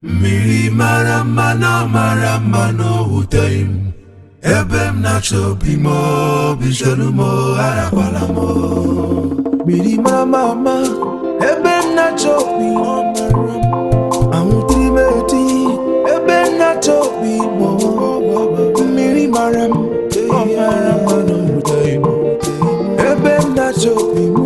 Mmiri mara mma na ọ mara mma na o wuteghị m ebe m na-achọ obi m obi jọrọ m arakwala m. Mmiri mara mma ebe m na-achọ obi anwụtiri m eti ebe m na-achọ obi m. Mmiri mara m, ọ mara mma na o wuteghị m ebe m na-achọ obi m.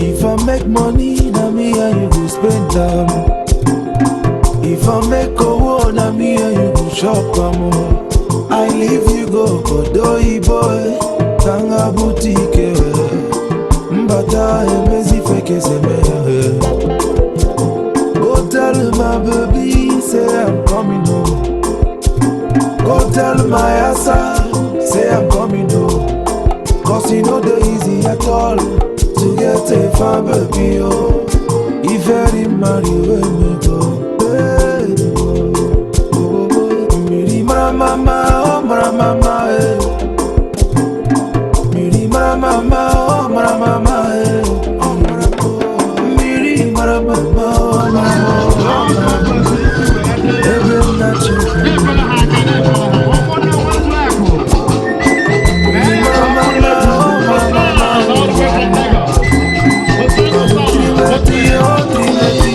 If I make money, na me and you go spend am. If I make owo, na me and you go chop am o. I leave you go obodo oyibo, kanga boutique, mbata emezi fekeseme. Go tell my baby say I'm coming home. Go tell my asa say I'm coming home. 'Cause e no dey easy at all to get a fine baby oh. If any marry wey me go. Hey, oh, oh, oh. Mmiri mara mama, oh mara mama, eh. Mmiri mara mama, oh mara mama, eh. Oh, mara mmiri mara mama, oh mara mama, oh mara mama. Ebe m na-achọ. Mmiri mara mama, oh mara mama, trimeti, oh trimeti,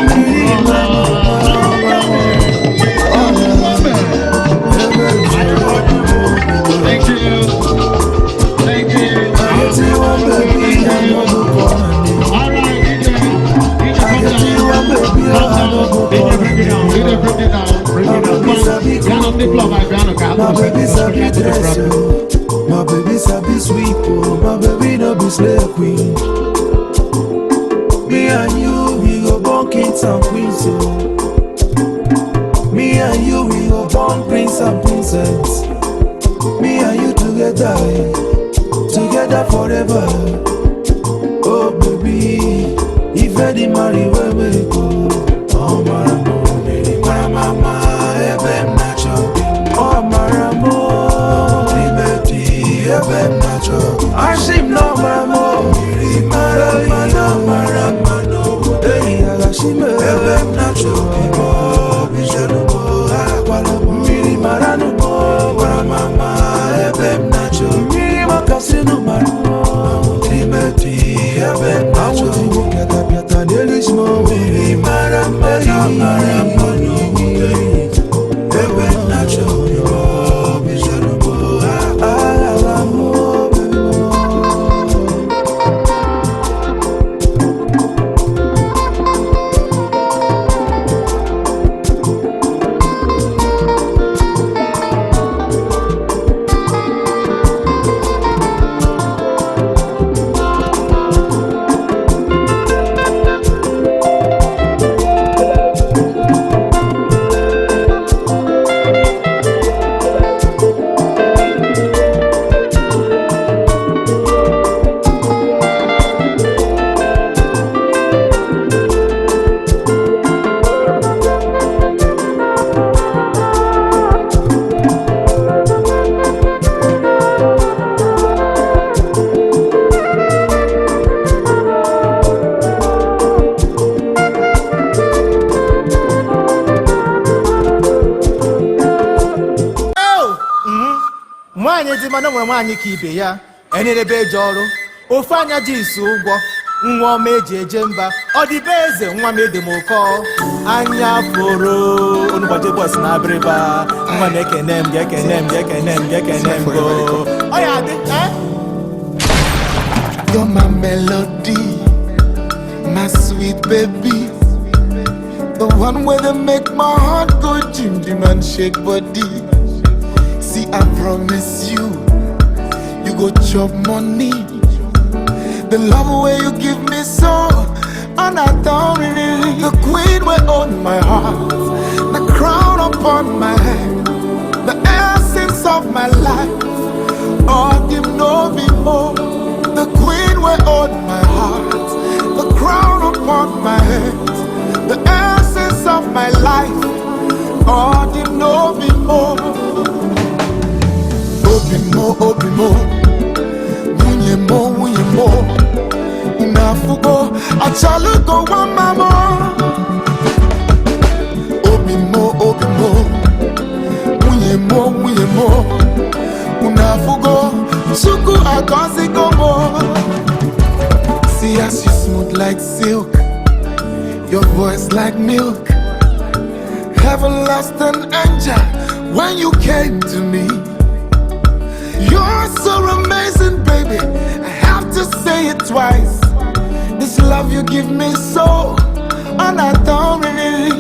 mmiri mara mama, oh mara mama, oh mara mama. Ebe m chọrọ. Thank you. Thank you. I get you one baby, I no go call her name. All right, DJ. DJ, I come get you down. one baby, Come I no down. go DJ, call her bring it down. name. DJ, bring it down. Bring My it down. baby sabi Down on the cook, floor, my piano. my baby sabi dress, oh. My baby sabi sweep, oh. My baby no be slave queen. Me and you, we go born kings and queens, oh. Me and you, we go born prince and princess. Me and you together, eh, together forever. Oh baby, if any marry where we go. Oh mara mo, baby, mara mama, ebe m na-achọ. Oh mara mo, limeti, ebe m na-achọ. Ashim no mara mo, mmiri mara mma na mara mma n'obodo. Eyi agashime, ebe m na-achọ. Bimo, bijelu mo, akwala mo. Mmiri mara nu mo, mara mama, ebe m na-achọ. Mmiri makasị nu mara mo. Limeti, ebe m na-achọ. Anwụ pịata pịata n'elu isi m. Mmiri mara mma na mara mma n'obodo. Ebe m na-achọ. Bimo, bijelu mo, akwala mo, baby mo. Nwaanyị dị mana nwere nwaanyị ka ibe ya enyerebe eji ọrụ ofu anya ji nso ụgwọ nwa ọma eji eje mba ọ dị be eze nwa m ede m ụkọ anya foro onugbaje bọs na abịrịba nwa m ekene m ga-ekene m ga-ekene m ga-ekene m go ọ ya dị eh? You're my melody, my sweet baby. The one where they make my heart go jim jim and shake body. See, I promise you, you go chop money. The love way you give me so, and I don't really. The queen will own my heart, the crown upon my head, the essence of my life. Oh, give no be more. The queen will own my heart, the crown upon my head, the essence of my life. Oh, give no be more. Obi mo, obi mo, nwunye mo, nwunye mo. Unu afụgo. Achalugo nwa mama. Obi mo, obi mo, nwunye mo, nwunye mo, unu afụgo, Chukwu agọzigo mo. See as you smooth like silk, your voice like milk. Heaven lost an angel when you came to me. You're so amazing, baby. I have to say it twice. This love you give me so unadorned.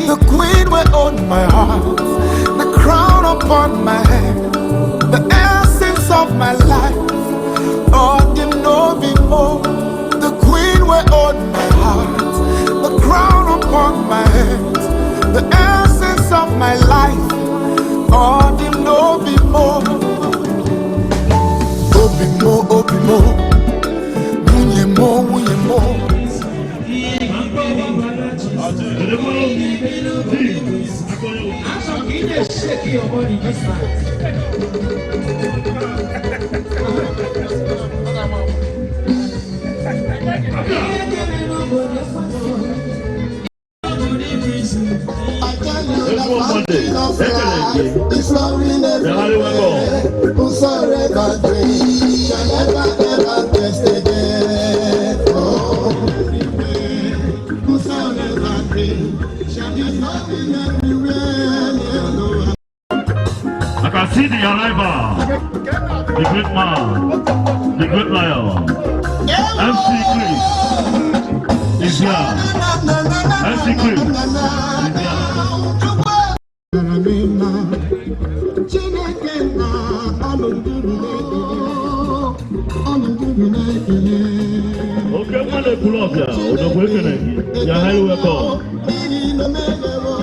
The queen will own my heart, the crown upon my head, the essence of my life. Oh, you know before. The queen will own my heart, the crown upon my head, the essence of my life. Oh, you know before. Obi mo, obi mo, nwunye mo, nwunye mo. Shake your body this night. I tell you the Everyone Monday. fountain of Ekele gị. life is flowing Yagharị welcome. everywhere. Whosoever drink shall never ever thirst again. Oh, everywhere. Whosoever drink shall be flowing everywhere. I can see the arrival, the great man, the great lion, MC Chris is here. MC Chris is here. Chineke na ọnụ nduru na-ekele. Oke mmadụ ekwuru ọbịa, odogwu ekene gị. You are highly welcome. N'ihi na memewo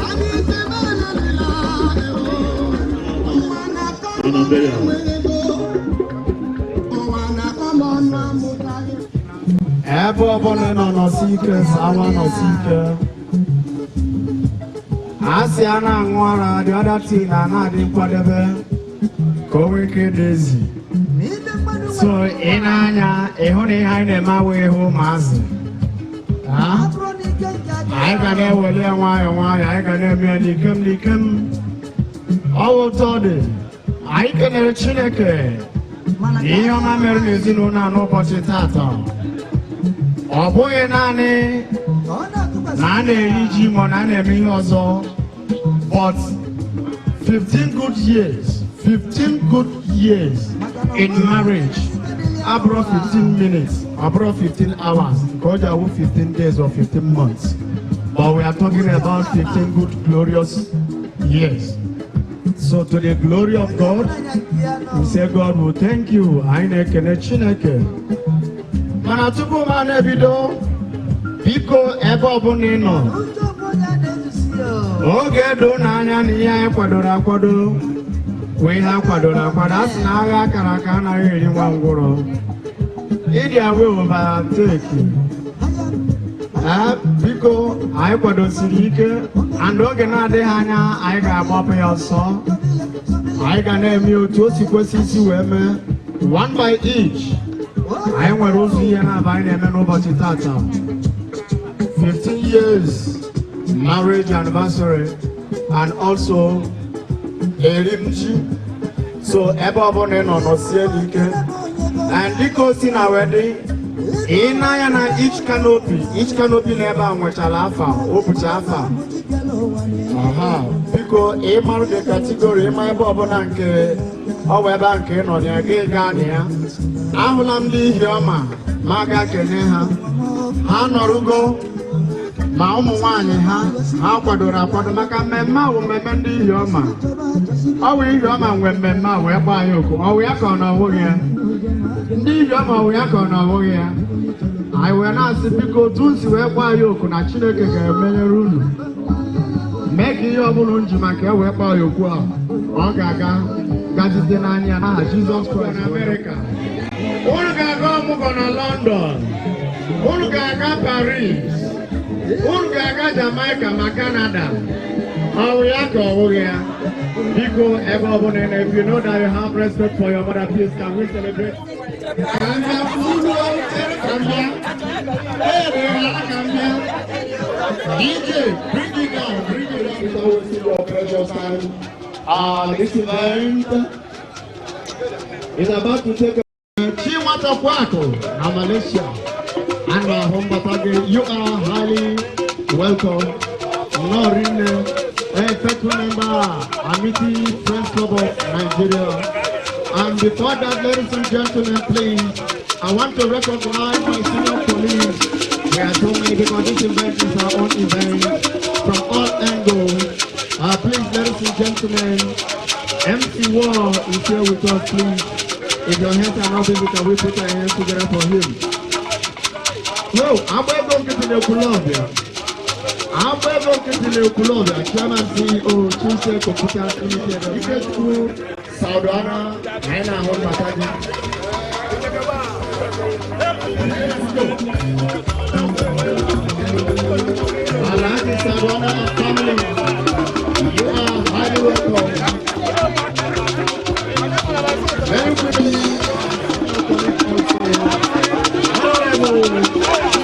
anyị si melerila ewo ụwa na-akọ Ị nọ be ya. nwere ego ụwa na-akọ m ọnụ amụtaghị. Ebe ọbụla ị nọ nọsi ike, sawa nọsi ike. A sị a na-aṅụ ara, the other thing na na-adị nkwadebe ka o nwee ike ịdị ezi. So ị na-anya ịhụ na ihe anyị na-eme awụ ihe ụmụazị. Ha? Anyị ga na-eweli ya nwayọọ nwayọọ, anyị ga na-eme ya n'ikem n'ikem. Ọ wụ ụtọ dị. Anyị kenere Chineke na ihe ọma mere n'ezinụlọ a n'ụbọchị tata. Ọ bụghị naanị na a na-eri ji ma na a na-eme ihe ọzọ, but 15 good years, 15 good years in marriage abụrụ 15 minutes, abụrụ 15 hours nke ọ ji awụ 15 days or 15 months, but we are talking about 15 good glorious years. So to the glory of God, we say God will thank you. Anyị na-ekene Chineke. Mana tupu m a na-ebido, biko, ebe ọbụla ị nọ, oge doo n'anya na ihe anyị kwadoro akwado bụ ihe a kwadoro akwado. A sị na agha akara aka anaghị eri nwa ngwụrọ. Ịdị awe overtake. Ee, biko, anyị kwadosiri ike and oge na-adịghị anya anyị ga-agbapụ ya ọsọ. Anyị ga na-eme otu o si kwesị isi wee mee, one by each. Anyị nwere ụzọ ihe na-aba anyị na-eme n'ụbọchị tata, 15 years marriage anniversary and also erim ji. So ebe ọbụla ị nọ, nọsie n'ike. And dịka o si na wee dị, ị na-anya na each canopy, each canopy n'ebe a nwechara afa o bucha afa. Aha, biko, ị marụ the category, ịma ebe ọbụla nke ọ bụ ebe a nke ị nọ na ya, gị gaa na ya. Ahụla m ndị ihi ọma ma ga kene ha. Ha nọrụgo ma ụmụ nwanyị ha, ha kwadoro akwado maka mmemme a bụ mmemme ndị ihi ọma. Ọ bụ ihi ọma nwe mmemme a wee gbaa ya oku. Ọ bụ ya ka ọ na ọ bụghị ya? Ndị ihi ọma, ọ bụ ya ka ọ na ọ bụghị ya? Anyị wee na-asị, biko, otu m si wee gbaa ya oku na Chineke ga-emenyere unu, mee ka ihe ọbụla unu ji maka e wee kpọọ ya okwu a, ọ ga-aga gazite n'anya n'aha Jizọs Kraịst. Na Amerịka unu ga-aga ọmụgwọ, na London unu ga-aga, Paris unu ga-aga, Jamaica ma Canada. Ọ bụ ya ka ọ bụghị ya? Biko, ebe ọbụla ị na-ebi, know that you have respect for your mother. Please, can we celebrate? Ka m bịa, unu, chere ka m bịa. Ee, aka m bịa. DJ, bring it down, bring it down without wasting your precious time. This event is about to take a Chinwata Kwako na Malaysia. A na-ahụ mbata gị. You are highly welcome. Nnọọ rinne. A faithful member, Amity Friends Club of Nigeria. And before that, ladies and gentlemen, please, I want to recognize my senior colleagues. We are so many because this event is our own event from all angles. Please, ladies and gentlemen, MC War is here with us, please. If your hands are not busy, can we put our hands together for him? Yo, agba ego nkịtị na-Ekwulobia. Agba ego nkịtị na-Ekwulobia, Chairman CEO, Chise Computer Limited, Ikechukwu Saudana, anyị na-ahụ mbata gị. Let's go. Alhaji Saudana and family, you are highly welcome. Very quickly, Honorable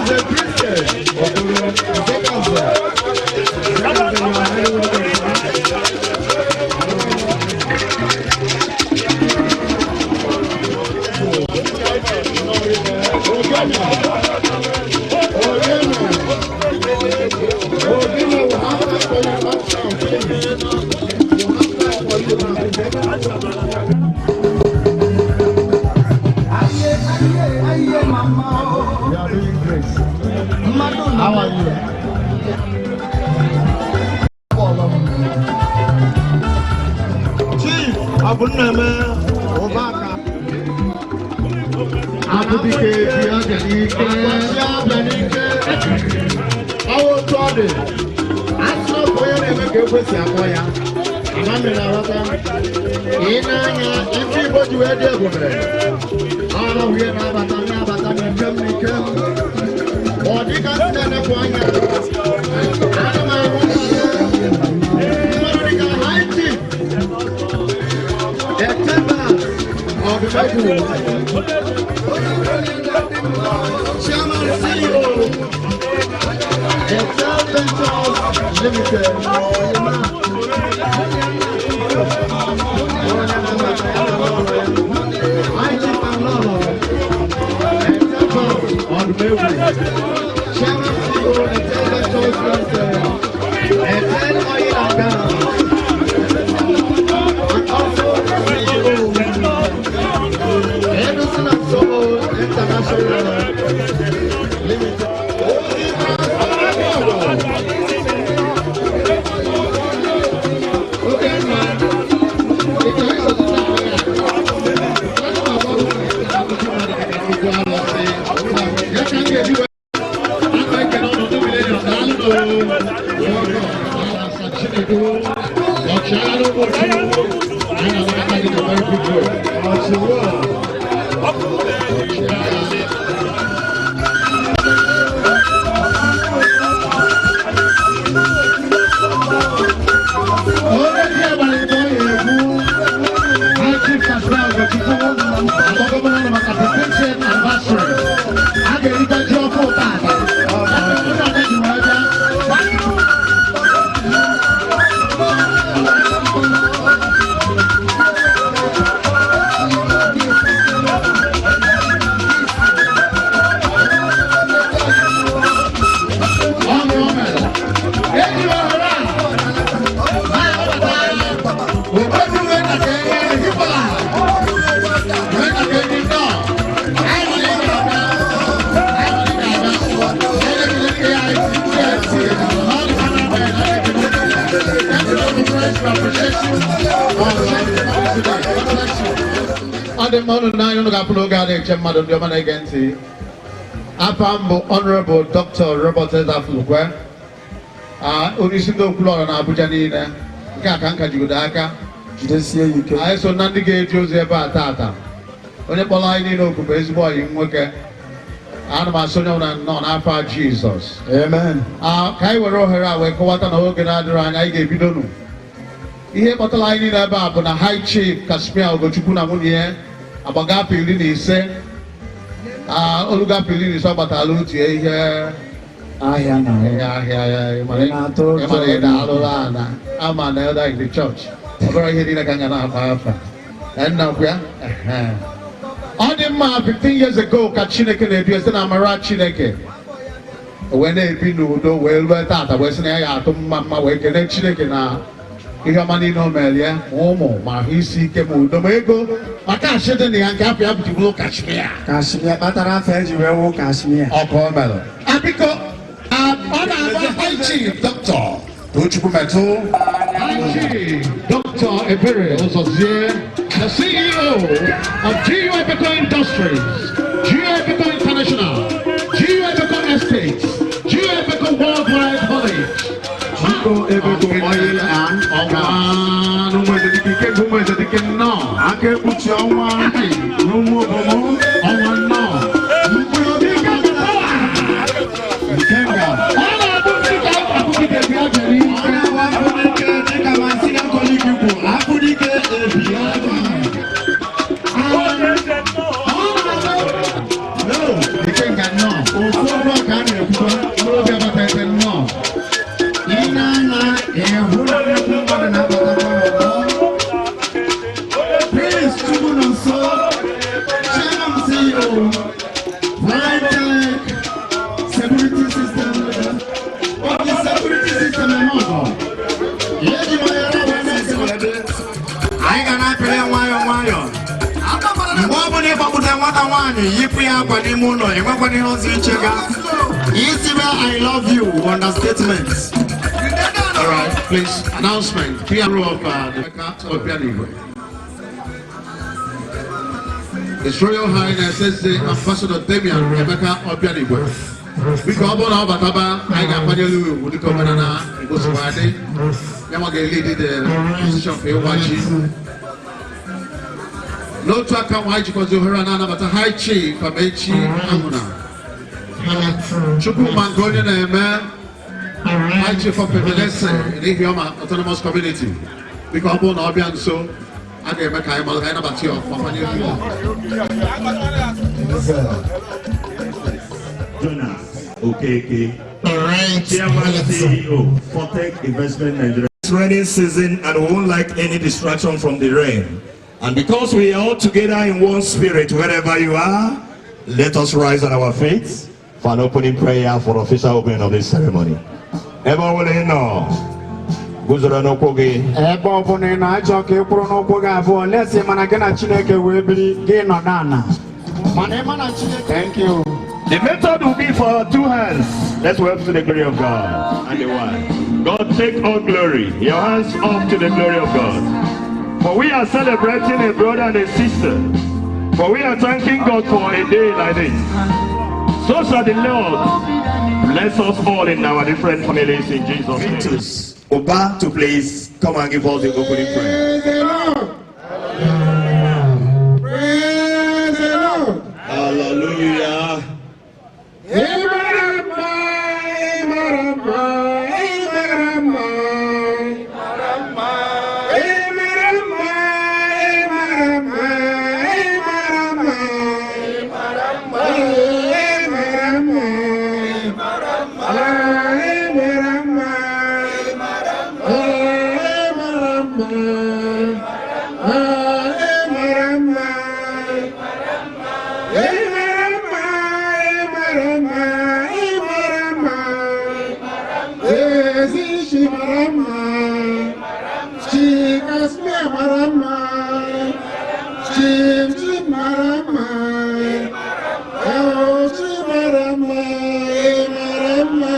the Christian, Okoro Zekaze. Zekaze, you are highly welcome, sir. Ogene. Ogene. Ogene, we have time for you uptown, please. We have time for you now. Aye, aye, aye, mama o. You are doing great. Mmadụ How are you? Kpọrọ m. Chief Abunneme Ụbaka. Abụdike bịa n'ike. Abịa n'ike. Ọwụ otu ọ dị. Asị ọ bụ onye na-eme ka ekwesị akpọ ya. Ama mmiri aghọta. Ị na-anya ife Igbo ji wee dị ebube. Ọrụ ihe na-abata na-abata n'ikem n'ikem. Ọ dịka si na-enepụ anya. Ana m ahụ mmadụ dịka High Chief Eteba Ọdụmegwu. Chairman CEO, Etel Ventures Limited. High Chief Alolo, Eteba Ọdụmegwu. Chairman CEO, Etel Ventures Limited. Etel Oil and Gas. And also CEO, Henderson and Soho International Limited. Okay, man. Onye ji abalị nke ọ na-ekwu. High Chief Kasra Ugochukwu, agbagọbara maka the 50th anniversary. A ga-erite ji ọkụ tata. Onye ọbụla ji wee bịa. Ọmụ o mere. Eji ohere a na-anabata Obodo wee na ka ihe hipala. Wee na ka enyi nnọọ. Anyị nọ n'ime ọbịa. Anyị nọ n'ime abịa. Onye ekele AIT, TNT, all the panel men, anyị ekele. Thank you very much for appreciation of today. God bless you. Ọ dị mma, unu n'anya unu ga-apụ n'oge a na-eche mmadụ. Ndị ọma na-ege ntị, afa m bụ Honorable Dr. Robert Ezafulukwe, onye isi ndị Okwuluọra na Abuja niile. Nke a ka nka jigodo aka. Jidesie ya ike. Anyị so na ndị ga-eji ozi ebe a tata. Onye kpọrọ anyị niile okwu bụ ezigbo ọyị nwoke. Ana m asị onye ọbụla nnọọ n'afọ a Jizọs. Amen. Ka anyị were ohere a wee kọwata na oge na-adịrị anya anyị ga-ebidonu. Ihe kpọtara anyị niile ebe a bụ na High Chief Casimir Ugochukwu na nwunye ya agbaga afọ 15. Oluga Fidelis ọ gbatala uche ihe ahịa na ihe ahịa ya. Ị na-atụ ụtọ. Ịmara ị na-alụrụ ana ama na elder in the church. Ọ bụrụ ihe niile ka m ga na-akpa afa. Nnakwu ya. Ehe. Ọ dị mma, 15 years ago ka Chineke na-edu ya site na amara Chineke. O wee na-ebi n'udo wee ruo tata, wee sị na ya ga-atụ mma mma wee kelee Chineke na ihe ọma niile o mere ya, ma ụmụ, ma ahụ isi ike, ma udo, ma ego, ma cash dị na ya nke afọ ya bụ bụrụ kashmia. Kashmia kpatara afọ eji wee wụ kashmia. Ọkụ o mere. Biko, ọ na-agba High Chief Dr. Tochukwu Metụ, High Chief Dr. Ebere Ụzọzie, the CEO of GU Ebeko Industries, GU Ebeko International, GU Ebeko Estates, GU Ebeko Worldwide College. Jiko Ebeko Oil and Ọnwa Gas. n'Ụmụezedike, ike nke Ụmụezedike nnọọ. Aka ekpuchi ọnwa n'ụmụ obomo. Ọnwa nnọọ. Mkpụrụ obi Ikenga. Ọ na-abụ ndị ka akụkide bịa bịara Ọ ike. na-awa akpụdike dịka Masina Koliki kwu, akpụdike ebi aka. No, Ikenga nnọọ. Ofu ọnụ ka a na-ekwukwa. Mkpụrụ obi abatete nnọọ. Ị na-anya ịhụ na nnukwu mmadụ na-abatakwa n'ọgbọ. Prince Chukwunonso, Chairman CEO, Vitec Security System, Obi Security System Emogo. Ihe ji manyere bụ na-esi Anyị ga na-apịrị ya nwayọọ nwayọọ. Mgbe ọ bụla ịgbapụta nwata nwaanyị, yipụ ya akwa n'ime ụlọ, enwekwana ihe ọzọ iche ga isibe "I love you" understatement. All right, please, announcement. PRO of the Obianigwe. His Royal Highness Eze Ambassador Damian Emeka Obianigwe. Biko, ọ bụrụ na ọ bataba, anyị ga-akwanyere ya ugwu dịka omenala Igbo si wee dị. Ya nwa ga-elidi the position for ịwa ji. N'otu aka nwa, anyị jikwazi ohere a na-anabata High Chief Amechi Ahụna. Chukwuma nke onye na-eme, High Chief of Ebenese in Ihioma Autonomous Community. Biko, ọ bụrụ na ọ bịa nso, a ga-eme ka anyị malụ ka anyị nabata ya ọfụma, kwanyere ya ugwu. Jonas Okeke, Chairman CEO, Fortec Investment Nigeria. It's rainy season and we won't like any distraction from the rain. And because we are all together in one spirit, wherever you are, let us rise on our feet for an opening prayer for official opening of this ceremony. Ebe ọ bụla ị nọ, guzoro n'ụkwụ gị. Ebe ọ bụla ị na-achọ ka ị kwụrụ n'ụkwụ gị abụọ, lesi mana gị na Chineke wee biri gị nọdụ ala. Mana ị ma na Chineke. Thank you. The method will be for our two hands. Let's work to the glory of God and the one. God, take all glory. Your hands up to the glory of God. For we are celebrating a brother and a sister. For we are thanking God for a day like this. So shall the Lord bless us all in our different families in Jesus' name. Oba to please come and give us the opening prayer. Praise the Lord. Praise the Lord. Hallelujah. Ịmara mma, ịmara mma, ịmara mma. Ịmara mma, ịmara mma, ịmara mma. Ịmara mma. Ịmara mma. Ịmara mma. Ịmara mma. Ịmara mma. Ịmara mma, ịmara mma, ịmara mma. Ezi chi mara mma. Chi Kasmia mara mma. Chi chi mara mma. Oh, chi mara mma, ịmara mma.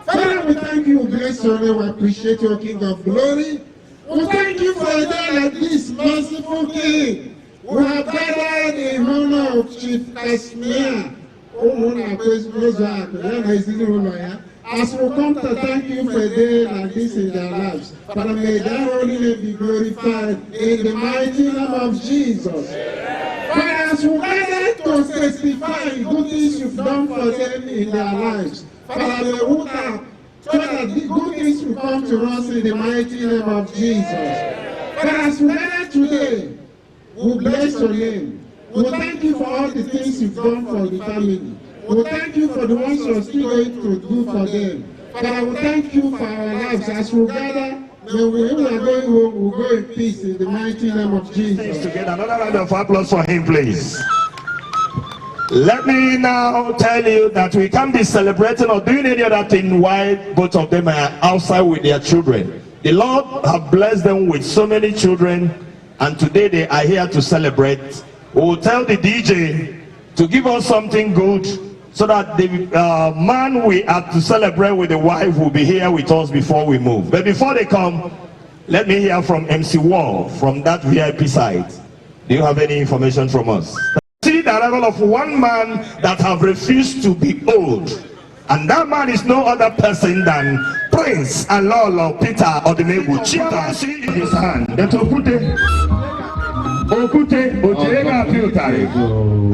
Father, we thank you, bless your name, we appreciate your King of glory. We thank you for a day like this, merciful King. We have gathered in honor of Chief Kasmia. Ụmụnna Kwezuakụ, ya na ezinụlọ ya. As we come to thank you for a day like this in their lives, Father, may thy holy name be glorified in the mighty name of Jesus. Father, as we gather to testify good things you've done for them in their lives, Father, may we thank so that the good things will come to us in the mighty name of Jesus. Father, as we gather today, we bless your name. We thank you for all the things you've done for the family. We thank you for the ones you're still going to do for them. Father, we thank you for our lives as we gather. When we are going home, we'll go in peace in the mighty name of Jesus. To get another round of applause for him, please. Let me now tell you that we can't be celebrating or doing any other thing while both of them are outside with their children. The Lord have blessed them with so many children, and today they are here to celebrate. We will tell the DJ to give us something good so that the man we are to celebrate with the wife will be here with us before we move. But before they come, let me hear from MC Wall from that VIP side. Do you have any information from us? See the arrival of one man that have refused to be old. And that man is no other person than Prince Alolo Peter Odimegwu. Chairman in his hand. The Okute. Okute, Ojega Piltari.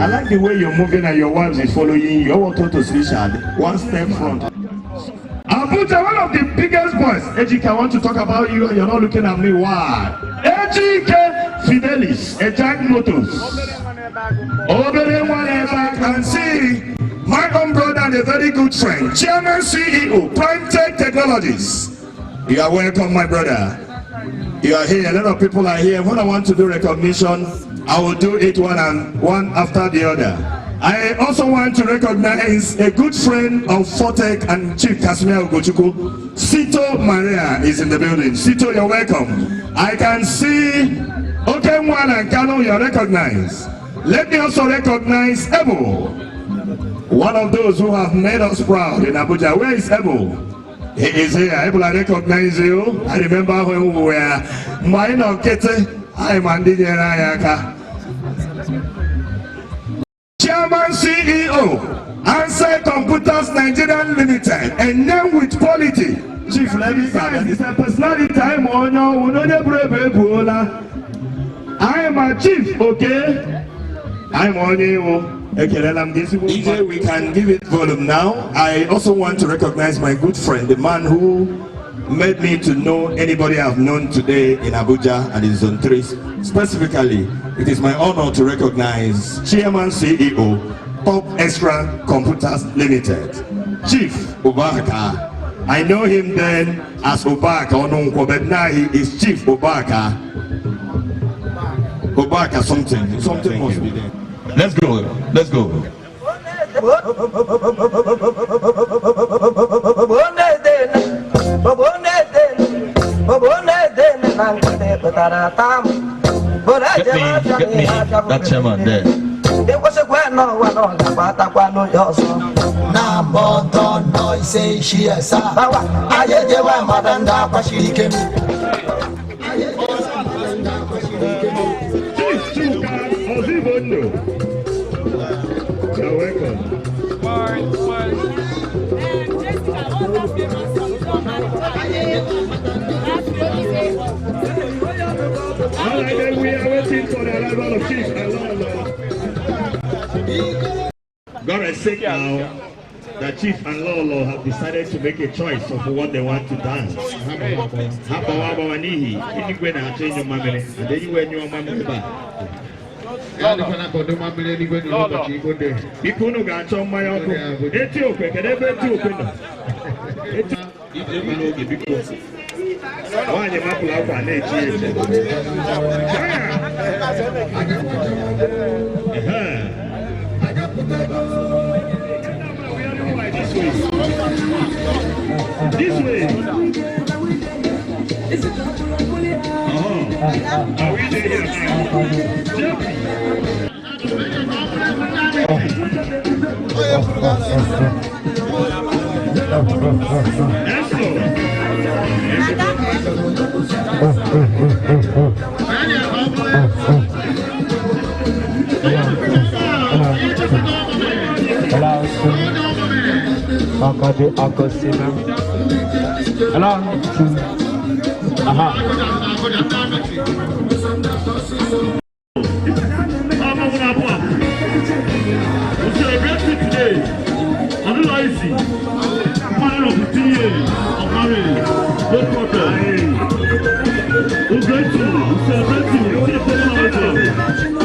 I like the way you're moving and your wife is following you. You want to switch hand. One step front. Abuja, one of the biggest boys. Ejike, I want to talk about you and you're not looking at me. Why? Ejike Fidelis, Ejak Motors. Obere whatever can see my own brother and a very good friend, Chairman CEO, Prime Tech Technologies. You are welcome, my brother. You are here. A lot of people are here. When I want to do recognition, I will do it one and one after the other. I also want to recognize a good friend of Fortech and Chief Casimir Ugochukwu, Sito Maria is in the building. Sito, you're welcome. I can see Okenwan and Kano, you're recognized. Let me also recognize Ebo, one of those who have made us proud in Abuja. Where is Ebo? He is here. Ebo, I recognize you. I remember when we were mine Kete. I'm Andy Yerayaka. Chairman CEO, Answer Computers Nigeria Limited, and name with quality. Chief Levi is a personality. I'm on I am a chief, okay? I'm on you. DJ, we can give it volume now. I also want to recognize my good friend, the man who made me to know anybody I've known today in Abuja and in Zone 3. Specifically, it is my honor to recognize Chairman CEO, Top Extra Computers Limited, Chief Obaka. I know him then as Obaka Onunkwo, but now he is Chief Obaka. Obaka something. Something must be there. Let's go. Let's go. Get me that chairman there. You're welcome. All right, then we are waiting for the arrival of Chief Alolo. God is sick now that Chief and Lolo have decided to make a choice of what they want to dance. Biko unu ga-achọ mmanya ọkụ. Eti okwe, kedu ebe eti okwe nọ? N'oge biko. Nwaanyị mapụrụ akwa na-echi echi. This way. Are we there here? Hello. Aha. We celebrate it today. Easy. Man of 15 years of marriage. No problem. We're grateful. We celebrate you. We celebrate you.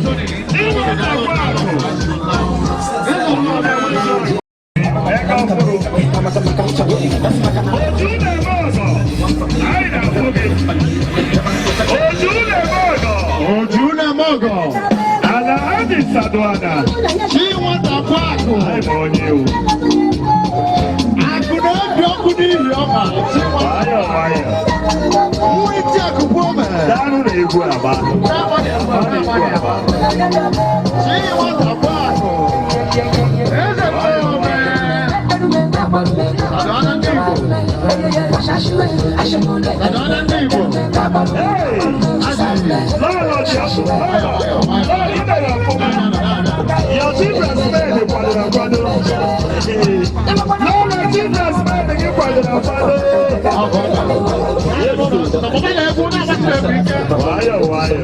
Chinwata Kwakụ. Ojú na-eme ọgọ. Anyị na-afụ gị. Ojú na-eme ọgọ. Ojú na-eme ọgọ. Alhaji Saduana. Chinwata Kwakụ. Anyị ma onye iwu. Akụ na-ebi ọkụ n'ihi ọma. Nwayọọ nwayọọ. Nwa iti akụkụ o mere. Daalụ na egwu agba. Daalụ na egwu agba. Chinwata Kwakụ. Eze Ome. Saduana ndị Igbo. Saduana ndị Igbo. Hey! Lọ́ọ̀lọ́ dị afọ. Lọ́ọ̀lọ́. Lọ́ọ̀lọ́ ị mere ọfụma. Your children's men kwadoro akwado. Lọ́ọ̀lọ́ children's men gị kwadoro akwado. Nwayọọ nwayọọ.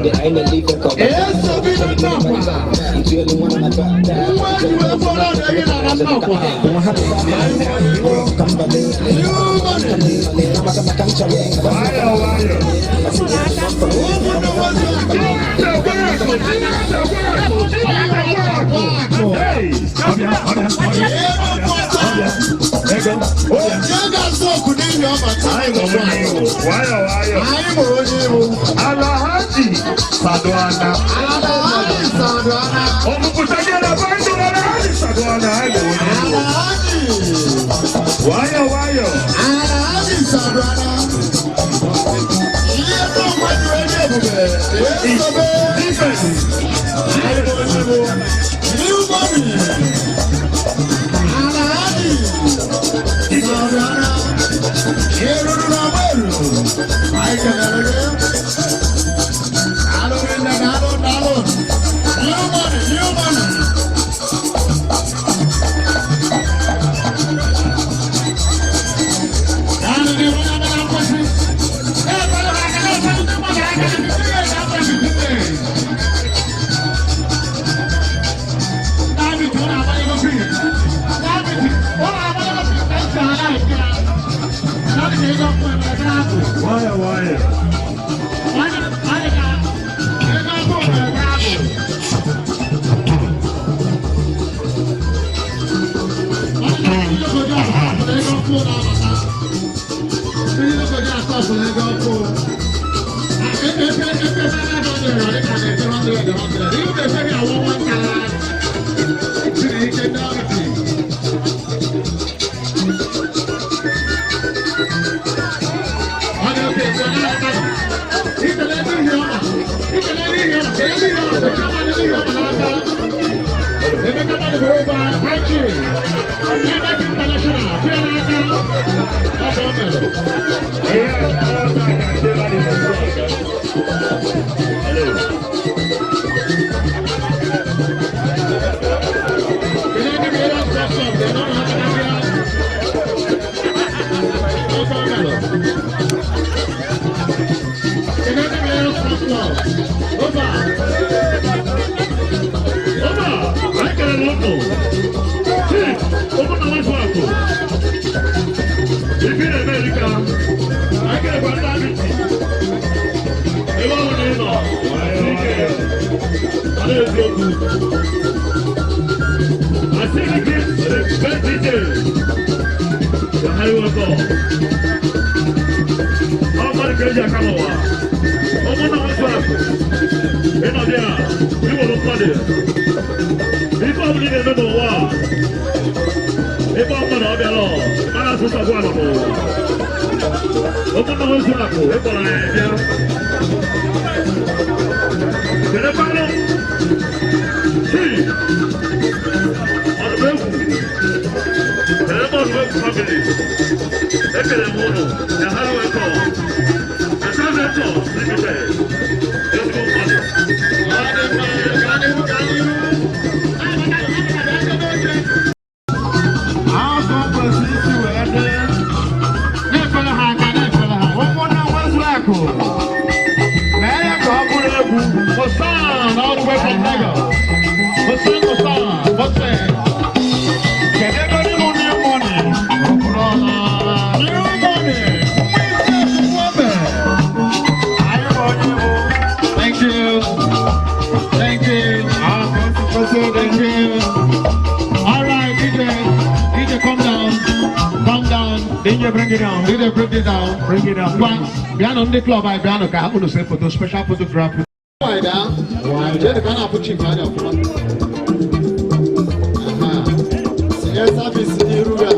Eso bido nnọkwa. Nwa eji wee fọrọ ọdọ gị na nnọkwa. New money. Nwayọọ nwayọọ. Ụmụnne nwoke akụ. Hey! Ọbịa, ọbịa, ọbịa. Ọbịa. Ego. Onye ga-azụ ọkụ n'ihi ọma. Anyị ma onye iwu. Nwayọọ nwayọọ. Anyị ma onye iwu. Alhaji Saduana. Alhaji Saduana. Ọmụpụta gị na Baịbụl Alhaji Saduana. Anyị ma onye iwu. Alhaji. Nwayọọ nwayọọ. Alhaji Saduana. Ihe tó kwaju onye ebube. Esobe. Defense. Anyị ma onye iwu. New money. Alhaji Saduana. Eruru na weru. Anyị kelere gị. Daalụ rinne, daalụ, daalụ. New money, new money. Daalụ dị onye ọbụla nkwesị. Na-ekwere ha aka, na-ekwere ndị mmadụ aka, ndị na-akwesị ndị. David, ọ na-agbanye gosi. David, ọ na-agbanye gosi ka ntị ala eke ya. David, ego ọkụ emere gị ahụ. Nwayọọ nwayọọ. Ego ọkụ emere gị ahụ. Ọba, anyị kelere ụnụ. Chief, ụmụnna nwafọ akụ. Ibi na-eme erika. Anyị kelekwa ndị amịtị. Ebe ọ bụla ị nọ, ike. Ọ na-eziokwu. I see the gift, the best DJ. You're highly welcome. Ọ mmadụ ka eji aka n'ụwa. Ụmụnna nwafọ akụ. Ị nọ dị a, ị nwere mmadụ. Ife ọbụla ị na-eme n'ụwa a, ebe ọbụla ọ bịara mana asụsụ agwa nọ n'ụwa. Ụmụnna nwoke akụ ịkpọrọ anyị bịa. Kedekwanụ Chief Ọdụmegwu, kedebe Ọdụmegwu family. Ekele m ụnụ na ha welcome. Esa Ventures Limited. Ezigbo mmadụ. Afọ kwesịrị isi wee dị. Na-efere ha aka, na-efere ha. Ụmụnna nwezu akụ. Mee ya ka ọ bụrụ egwu. Hosanna all the way from Lagos. Hosanna, Hosanna, Hosanna. Kedu ego n'ime new money? New money. Nwa isi efu nwa ome. Anyị bụ onye iwu. Thank you. Thank you. Thank you. All right, DJ. DJ, come down. Come down. DJ, bring it down. DJ, bring it down. Bring it down. Ngwa, bịanụ ndị club anyị, bịanụ ka unu see photo, special photograph. Nwanyị daa. Jee ka a na-afụ chief anya ọfụma. Aha. Tinye service n'iru ya.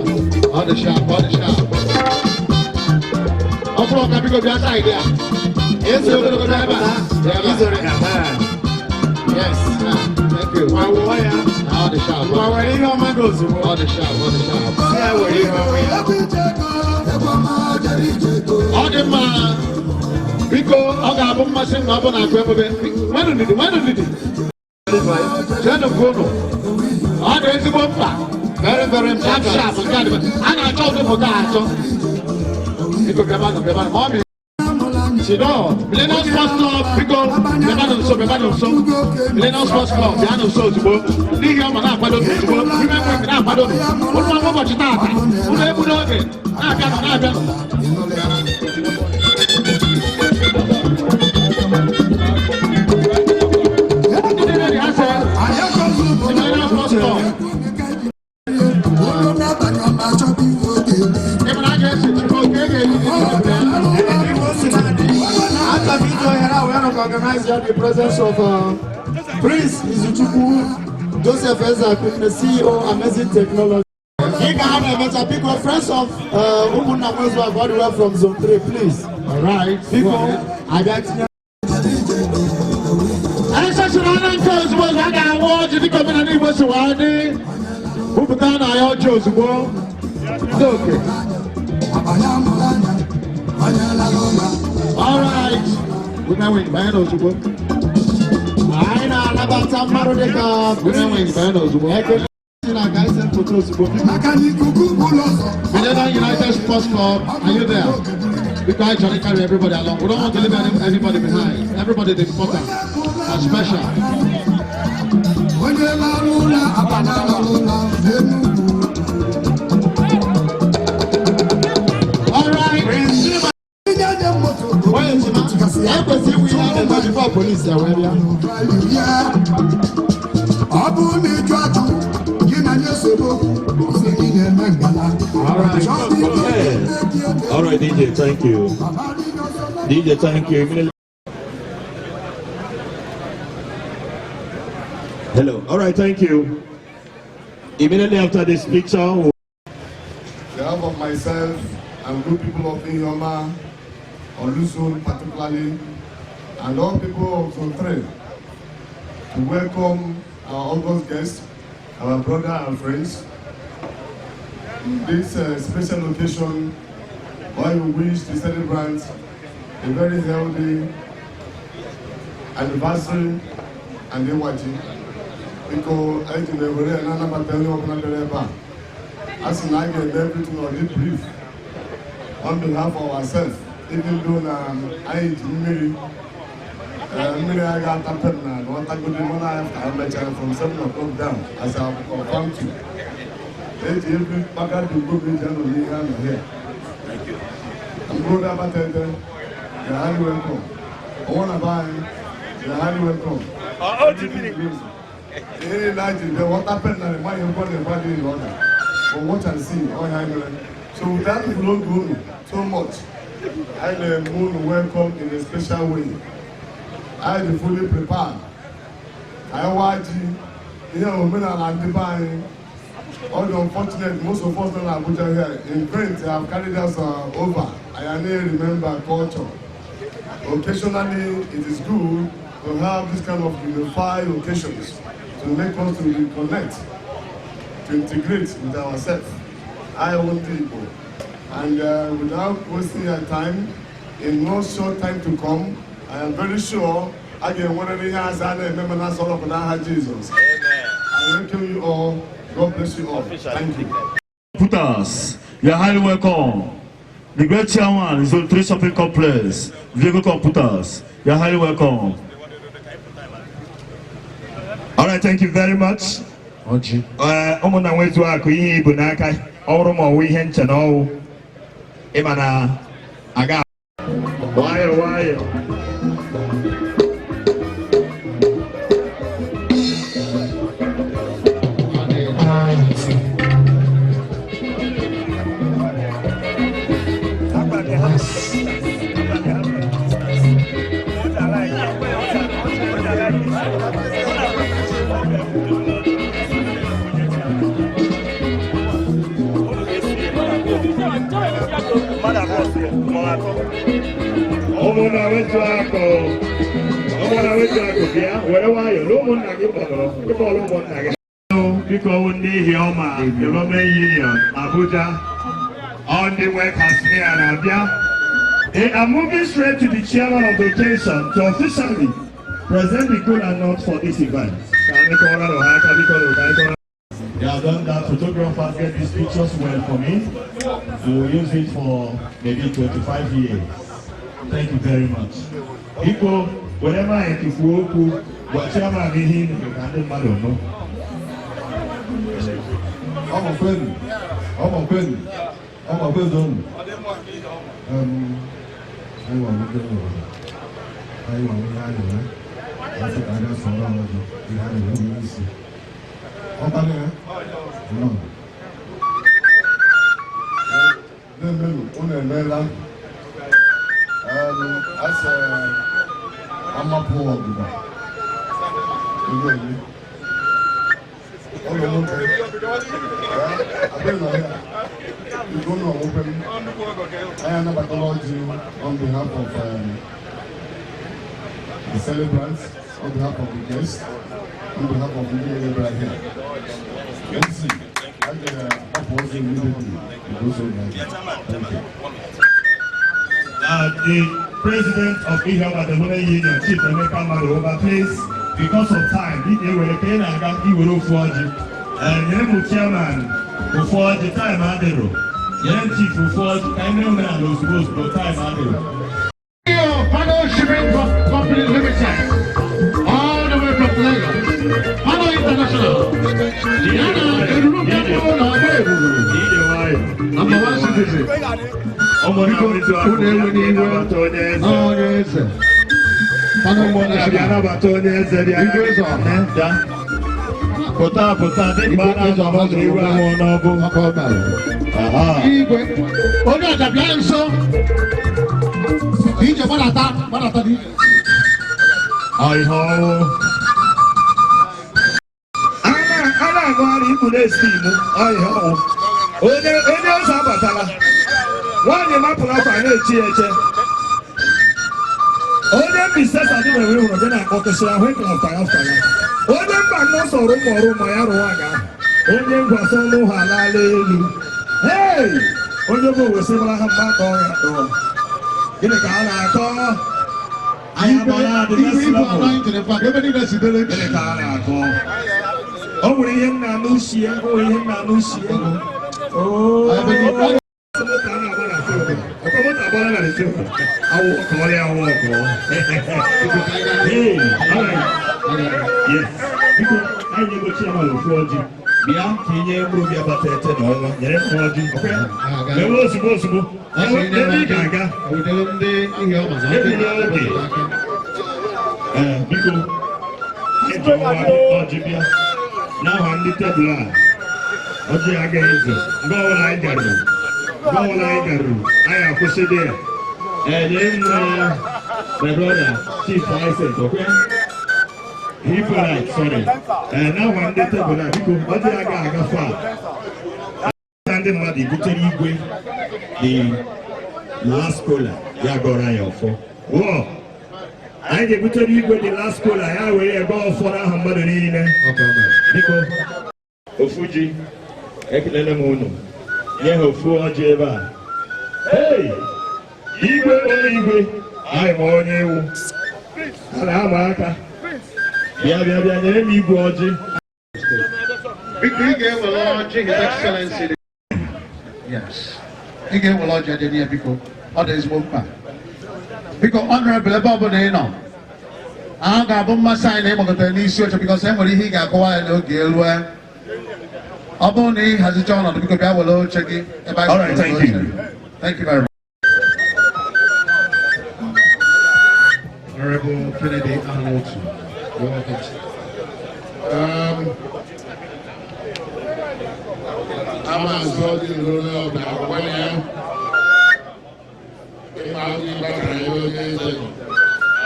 Ọ dị sharp, ọ dị sharp. Ọ bụrụ ọka, biko bịa side a. Eze Ogologo bịa ebe a. Bịa ebe a. Izore. Yes. Ah, thank you. Ngwa wụọ ya. Ah, ọ dị sharp. Ngwa were ihe ọma gị ozugbo. Ọ dị sharp, ọ dị sharp. Si ya were ihe ọma ya. Ọ dị mma. Biko, ọ ga-abụ mmasị m na ọ bụ na akụ emume. Nwanụ ndidi, nwanụ ndidi. Jeenụ nke unu. Ọ dị ezigbo mkpa. Very, very Sharp, important. sharp, nke a dị mkpa. A na-achọ ụdị foto a achọ. Biko, bịabanụ, bịabanụ. Ma ọ bụ Chido, Millennium Sports Club, biko, bịabanụ nso, bịabanụ nso. Millennium Sports Club, bịanụ nso ozugbo. N'ihi ọma na-akwado ozugbo, ime nwe na-akwado. Ụnụ ọma ụbọchị taata, ụnụ egbu n'oge, na-abịanụ, na-abịanụ. Ndị dị ha sị, Millennium Sports Club. Ị mara a ga-esi chukwu oke ga-eri gị bịa. Achọrọ m iji ohere a wee recognize the presence of Prince Izuchukwu Joseph Ezeaku, the CEO, Amazing Technology. Ị ga ha na-emecha, biko, friends of ụmụnna Nwezuakụ all the way from Zone 3, please. All right. Biko, abịa tinye. Anyị sachara anya nke ozugbo a ga-awa ọjị dịka omenala Igbo si wee dị. Bupụta na ya ọjị ozugbo. Ndị oke. All right. Women wing, banye n'ozugbo. Anyị na-anabata mmadụ dịka Women wing, banye n'ozugbo. Ekele si na ka anyị se foto ozugbo. Millennium United Sports Club, are you there? Because I try to carry everybody along. We don't want to leave anybody behind. Everybody is important and special. Onye lara ụra abana lara ụra n'Enugwu. All right. Ndị nye moto. Wait, ekwesị iwu ihe a na-eme before police ya wee bịa. Ya ọ bụrụ na ịjụ ajụ gị na nye soro okwu, sị gị na-eme ngala. All right. All right, DJ, thank you. DJ, thank you. Hello. All right, thank you. Immediately after this picture, we'll On behalf of myself and good people of Ihioma, Olusun particularly, and all people of Zone 3, to welcome our august guests, our brother and friends, in this special occasion where we wish to celebrate a very healthy anniversary and Ịwa ji. Biko, anyị ji na-ewere ya na-anabata onye ọbụla bịara ebe a. A sị na a ga-eme everything on the brief on behalf of ourselves, even though na anyị ji mmiri mmiri a ga-ata pem na na ọtagodi mụ na anyị ka mechara from 7 o'clock down, as I confirm to eji every kpaka dị ugbo eji anọ n'ihe anọ here. Mkpụrụ abatete, you are highly welcome. Ọnwa na be anyị, you are highly welcome. Ihe niile anyị ji bịa water pen na ịmaghị nkwa na ịgwa dị ọda. But watch and see, ọhịa anyị mere. So without oge unu so much, anyị na-eme unu welcome in a special way. Anyị dị fully prepared. Anyị waa ji ihe omenala ndị be anyị. All the unfortunate, most of us in Abuja here, in print, have carried us over. I only remember culture. Occasionally, it is good to have this kind of unified occasions to make us to reconnect, to integrate with ourselves. I want people. And without wasting your time, in no short time to come, I am very sure I can one of the hands and Jesus. Amen. I welcome you all. God bless you all. Thank you. Putas, you are highly welcome. The great chairman, Zone 3 Shopping Complex, Vehicle Computers, you are highly welcome. All right, thank you very much. Ọjị. Ụmụnna Nwezuakụ, ihe ibu n'aka ọrụ ma ọwụ ihe nche na ọwụ ịma na aga nwayọ nwayọ. akụ. Ụmụnna wetu akụ. Ụmụnna wetu akụ bịa were nwayọọ na ụmụnna gị kpọrọ ịkpọrọ ụmụnna gị. Biko ndị Ihioma Development Union Abuja on the way Kasmia na-abịa. They are moving straight to the chairman of the occasion to officially present the kola nut for this event. Ka anyị kọọrọ ha aka biko na ka anyị kọọrọ. They have done that. Photographers get these pictures well for me. We will use it for maybe 25 years. Thank you very much. Biko, whenever I kwuo okwu, gwa chairman ihe ị mere ka ndị mmadụ nụ. Ọmọ kwenu, ọmọ kwenu, ọmọ kwenu unu. Anyị nwa nwoke n'obodo. Anyị nwa ihe a na-eme. Asị ka a sọrọ ọjị ihe a na-eme bụ isi. Ọkwanụ ya? Nnọọ. Na-emenụ, unu emeela. Asị amapụ ọgụgụ. Ego ole? Ụlọ nwoke. Abịa nọ ya. Biko ụlọ nwoke m. Anyị anabatala ọjị on behalf of the celebrants, on behalf of the guests, on behalf of the ndị bịara here. MC, a ga-agbapụ ọzọ immediately because of that. Thank you. The president of Ihioma Development Union, Chief Emeka Maduoba, please, because of time, ị ga-ewere ka ị na-aga iwere ofu ọjị. Nyere m chairman ofu ọjị, time adịrọ. Nyere m chief ofu ọjị ka anyị mee omenala ozugbo ozugbo, time adịrọ. Pano Shipping Company Limited, all the way from Lagos. Pano International. Yana Eruru Kemo na Agba Eruru. Ije nwayọ. Number one citizen. Ụmụnna wetu akụ Unu ewe n'iwe. nabata onye eze. Onye eze. Pano Ụmụnna bịa International. nabata onye eze bịa. Igwe eze ọha. Bịa. Pụta pụta dị mgbe a Igwe eze ọha na-anọ zụrụ iwe amụọ n'ọbụ. Ọkọ ọbara. Aha. Igwe. Onye ọja bịa nso. Ije gbadata gbadata dị. Ọ ihe ọwụ. A na-agụgharị ikpu na-esi imu ọ ihe ọwụ. Onye onye eze abatala. Nwaanyị mapụrụ akwa na-echi ya eche. Onye Mbaise sadi nwere hụrụ gị na-akpọtụsị ahụ ịkla afta ya. Onye mba nnọọ sọrọ ụmụ ọrụ ma ya rụwa ga ahụ. Onye ngwasa ọnụ ha alaala elu. Hey! Onye bụ wesịbara ha mma kọọ ya kọọ. Gịnị ka a na-akọ? Anyị agbala the Igwe next igwe level. anointing in fact ebe niile sitere. Gịnị ka a na-akọ? O nwere ihe m na-anụ ushi ya, o nwere ihe m na-anụ ushi ya. Oo. Ebe niile. Moto a na-agba na film. Ọkwa moto agbala na film. Awụ kọọ ya awụ kọọ. Hey, all right. Yes. Biko, anyị na-ego chairman ofu ọjị. Bịa ka ị nye mkpụrụ obi agbata ete na ọnwa. Nyere m ọjị. Okay? Mewe ozugbo ozugbo. Ebe ị ga-aga. Wetara ndị ihe ọma na ndị Ebuli oge. Ee, biko, anyị ji ọnwa ọjị bịa n'aha ndị tebụl a. Ọjị agaghị ezo. Mgbe ọbụla anyị garuru, mgbe ọbụla anyị garuru, anyị akwụsị dị ya. Ee, nye m my brother, Chief Isaac, okay? Hippolyte, sorry. Ee, n'aha ndị tebụl a, biko, ọjị agaghị agafe a. Ndị mmadụ butere igwe the last kola ya gọrọ anyị ọfọ. Wụọ! Anyị ga-ebutere igwe the last kola ya were gọọ ọfọ n'aha mmadụ niile. Biko, ofu ji, ekelele m unu. Nye ha ofu ọjị ebe a. Hey! Igwe onye igwe, anyị ma onye ewu. A na-ama aka. Bịa bịa bịa nyere m igwe ọjị. Biko ị ga-ewere ọjị His Excellency. Yes. Ị ga-ewere ọjị aja ya biko. Ọ dị ezigbo mkpa. Biko honorable ebe ọbụla ị nọ. A ga-abụ mmasị anyị na ịgbakọtara n'isi oche because e nwere ihe ị ga-akọwa ya n'oge elue. Ọ bụrụ na ị hazicha ọnọdụ biko bịa were oche gị ebe anyị All right, thank you. Thank you very much. Honorable Kennedy Amotu. You're welcome. Ama azọ dị n'ụlọ ọbịa akwụkwọ ya ịma ndị gbakara ebe onye eze nọ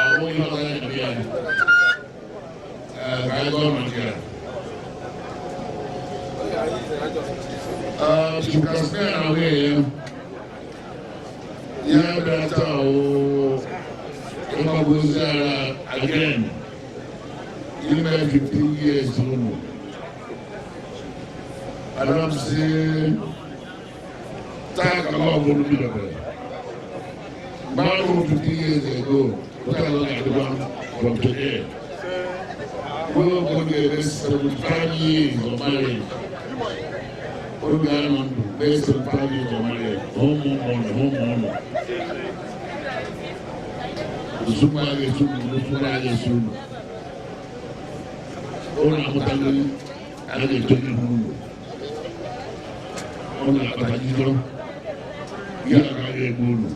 ahụ ihe ọzọ ya dị ya ka anyị gọọ maka ya. Chukwuka na nwunye ya Ihe bịara taa wụ ịgbagwozi ara again ime 15 years unu. Ana m si taa ka love unu bidobere. Mgbe ahụ 15 years ago, otu ala ga-adịkwa from today. Ruo oge unu ga-eme 75 years of marriage. Unu ga-anọ ndụ mee 75 years of marriage. Ụmụ ụmụ unu, ụmụ ụmụ. Nsukwu a ga-esu unu, nsukwu a ga-esu unu. Unu amụtago a ga-eto n'ihu unu. Unu akpata jido, ihe agaghị egbu unu.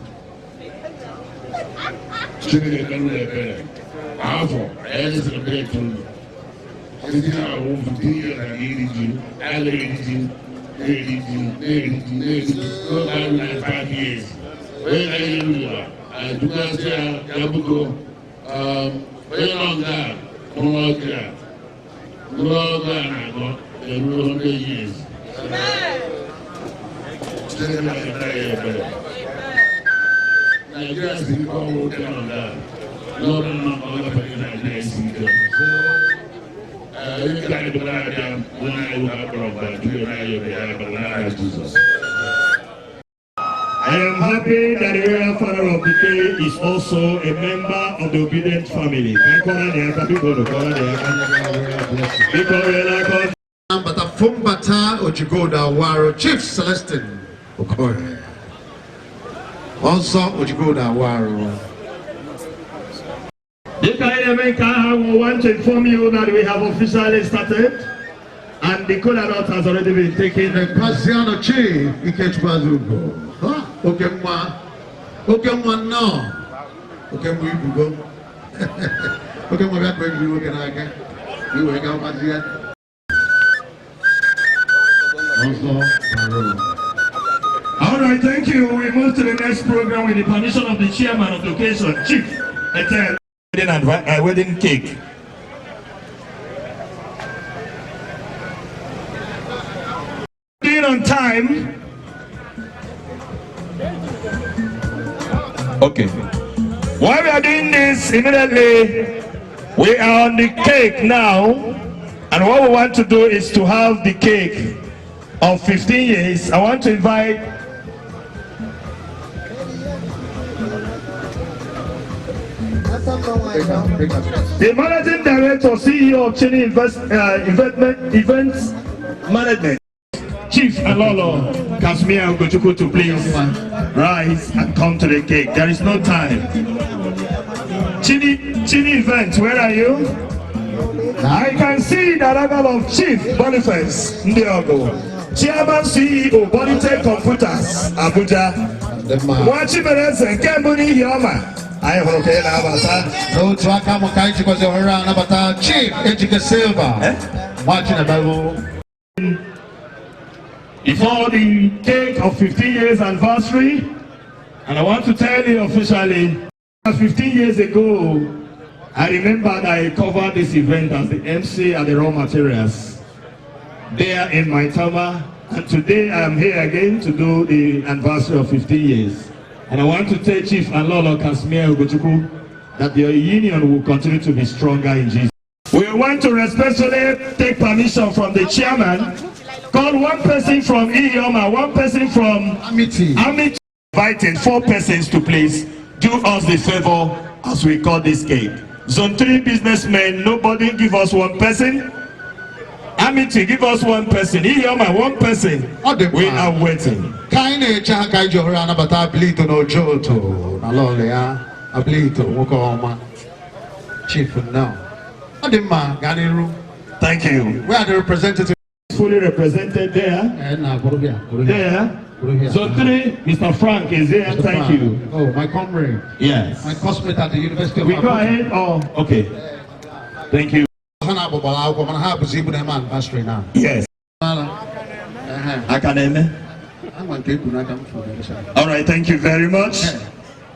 Chineke mere unu ebere. Afọ anyị celebrate unu. Site na ahụ 15 years na iri ji, a na-eri ji, na-eri ji, na-eri ji, na-eri ji, n'oge ahụ 95 years. Onye na-eri ụwa, anyị dugasị ya ya bugo onye nọ nga a mụrụ ọjị a, mụrụ ọgụ a na-agọ eruo 100 years. Chineke na-emere ya ebere. Nigeria si ike ọnwụ dị nọ nga a, n'ọrụ nọ ma ọ gafere Nigeria si ike. Onye nke anyị bụ na-abịa nwa anyị nwoke akpọrọ mgbe jụrụ na ya obi ya bụ n'aha Jizọs. I am happy that the royal father of the day is also a member of the Obidient family. Ka anyị kụọrọ ya aka, biko nụ, kụọrọ ya aka. Biko, riela aka. Mbata Fumbata Ojigoda Waro, Chief Celestine Okoye. Ọzọ Ojigoda Waro. Dịka anyị na-eme nke ahụ, we want to inform you that we have officially started and the kola nut has already been taken. Pasiano Chief Ikechukwu Azugo. Ha, oke nwa. Oke nwa nnọọ. Oke nwa ibugo. Oke nwa bịa ka ejiri nwoke n'aka. Iwe ga mazi ya. Ọzọ Waro. All right, thank you. We move to the next program with the permission of the chairman of the occasion, Chief Etel. Wedding cake. Being on time. Okay. While we are doing this, immediately we are on the cake now, and what we want to do is to have the cake of 15 years. I want to invite the managing director, CEO of Chini Investment Events Management, Chief Alolo Kasmia Ugochukwu, to please rise and come to the cake. There is no time. Chini Events, where are you? I can see the arrival of Chief Boniface Ndiogo, Chairman CEO, Bonitech Computers, Abuja. Nwachimereze nke mbụ n'ihi ọma, anyị hụrụ ka ị na-abata. N'otu aka mụ ka anyị jikwazi ohere a anabata Chief Ejike Silva. Nwa Chinemelụ. Before the cake of 15 years anniversary, and I want to tell you officially, 15 years ago, I remember that I covered this event as the MC at the Raw Materials there in Maitama, and today I am here again to do the anniversary of 15 years. And I want to tell Chief Alolo Casimir Ugochukwu that your union will continue to be stronger in Jesus. We want to respectfully take permission from the chairman, call one person from Iyoma, one person from Amity. Amity, inviting four persons to please do us the favor as we cut this cake. Zone 3 businessmen, nobody give us one person. Amity, give us one person. Iyoma, one person. Ọ dị mma. We are waiting. Ka anyị na-eche ha ka anyị ji ohere anabata Abilito na Ojoto na lọlụ ya Abilito nwoke ọma Chief nnọọ. Ọ dị mma, gaa n'iru. Thank you. We are the representative. Fully represented there. Eh, na kwụrụ bịa, kwụrụ bịa. There. Kwụrụ bịa. Zone 3, Mr. Frank is here. Mr. Thank Frank. you. Oh, my comrade. Yes. My classmate at the University of We go Abuja. ahead or okay. Thank you. Ha na-agbagbara akwụkwọ mana ha bụzi ibu na-eme anniversary now. Yes. Mara. Ehe. Aka na-eme. Ama nke ekwu n'aka m fụrụ. All right, thank you very much.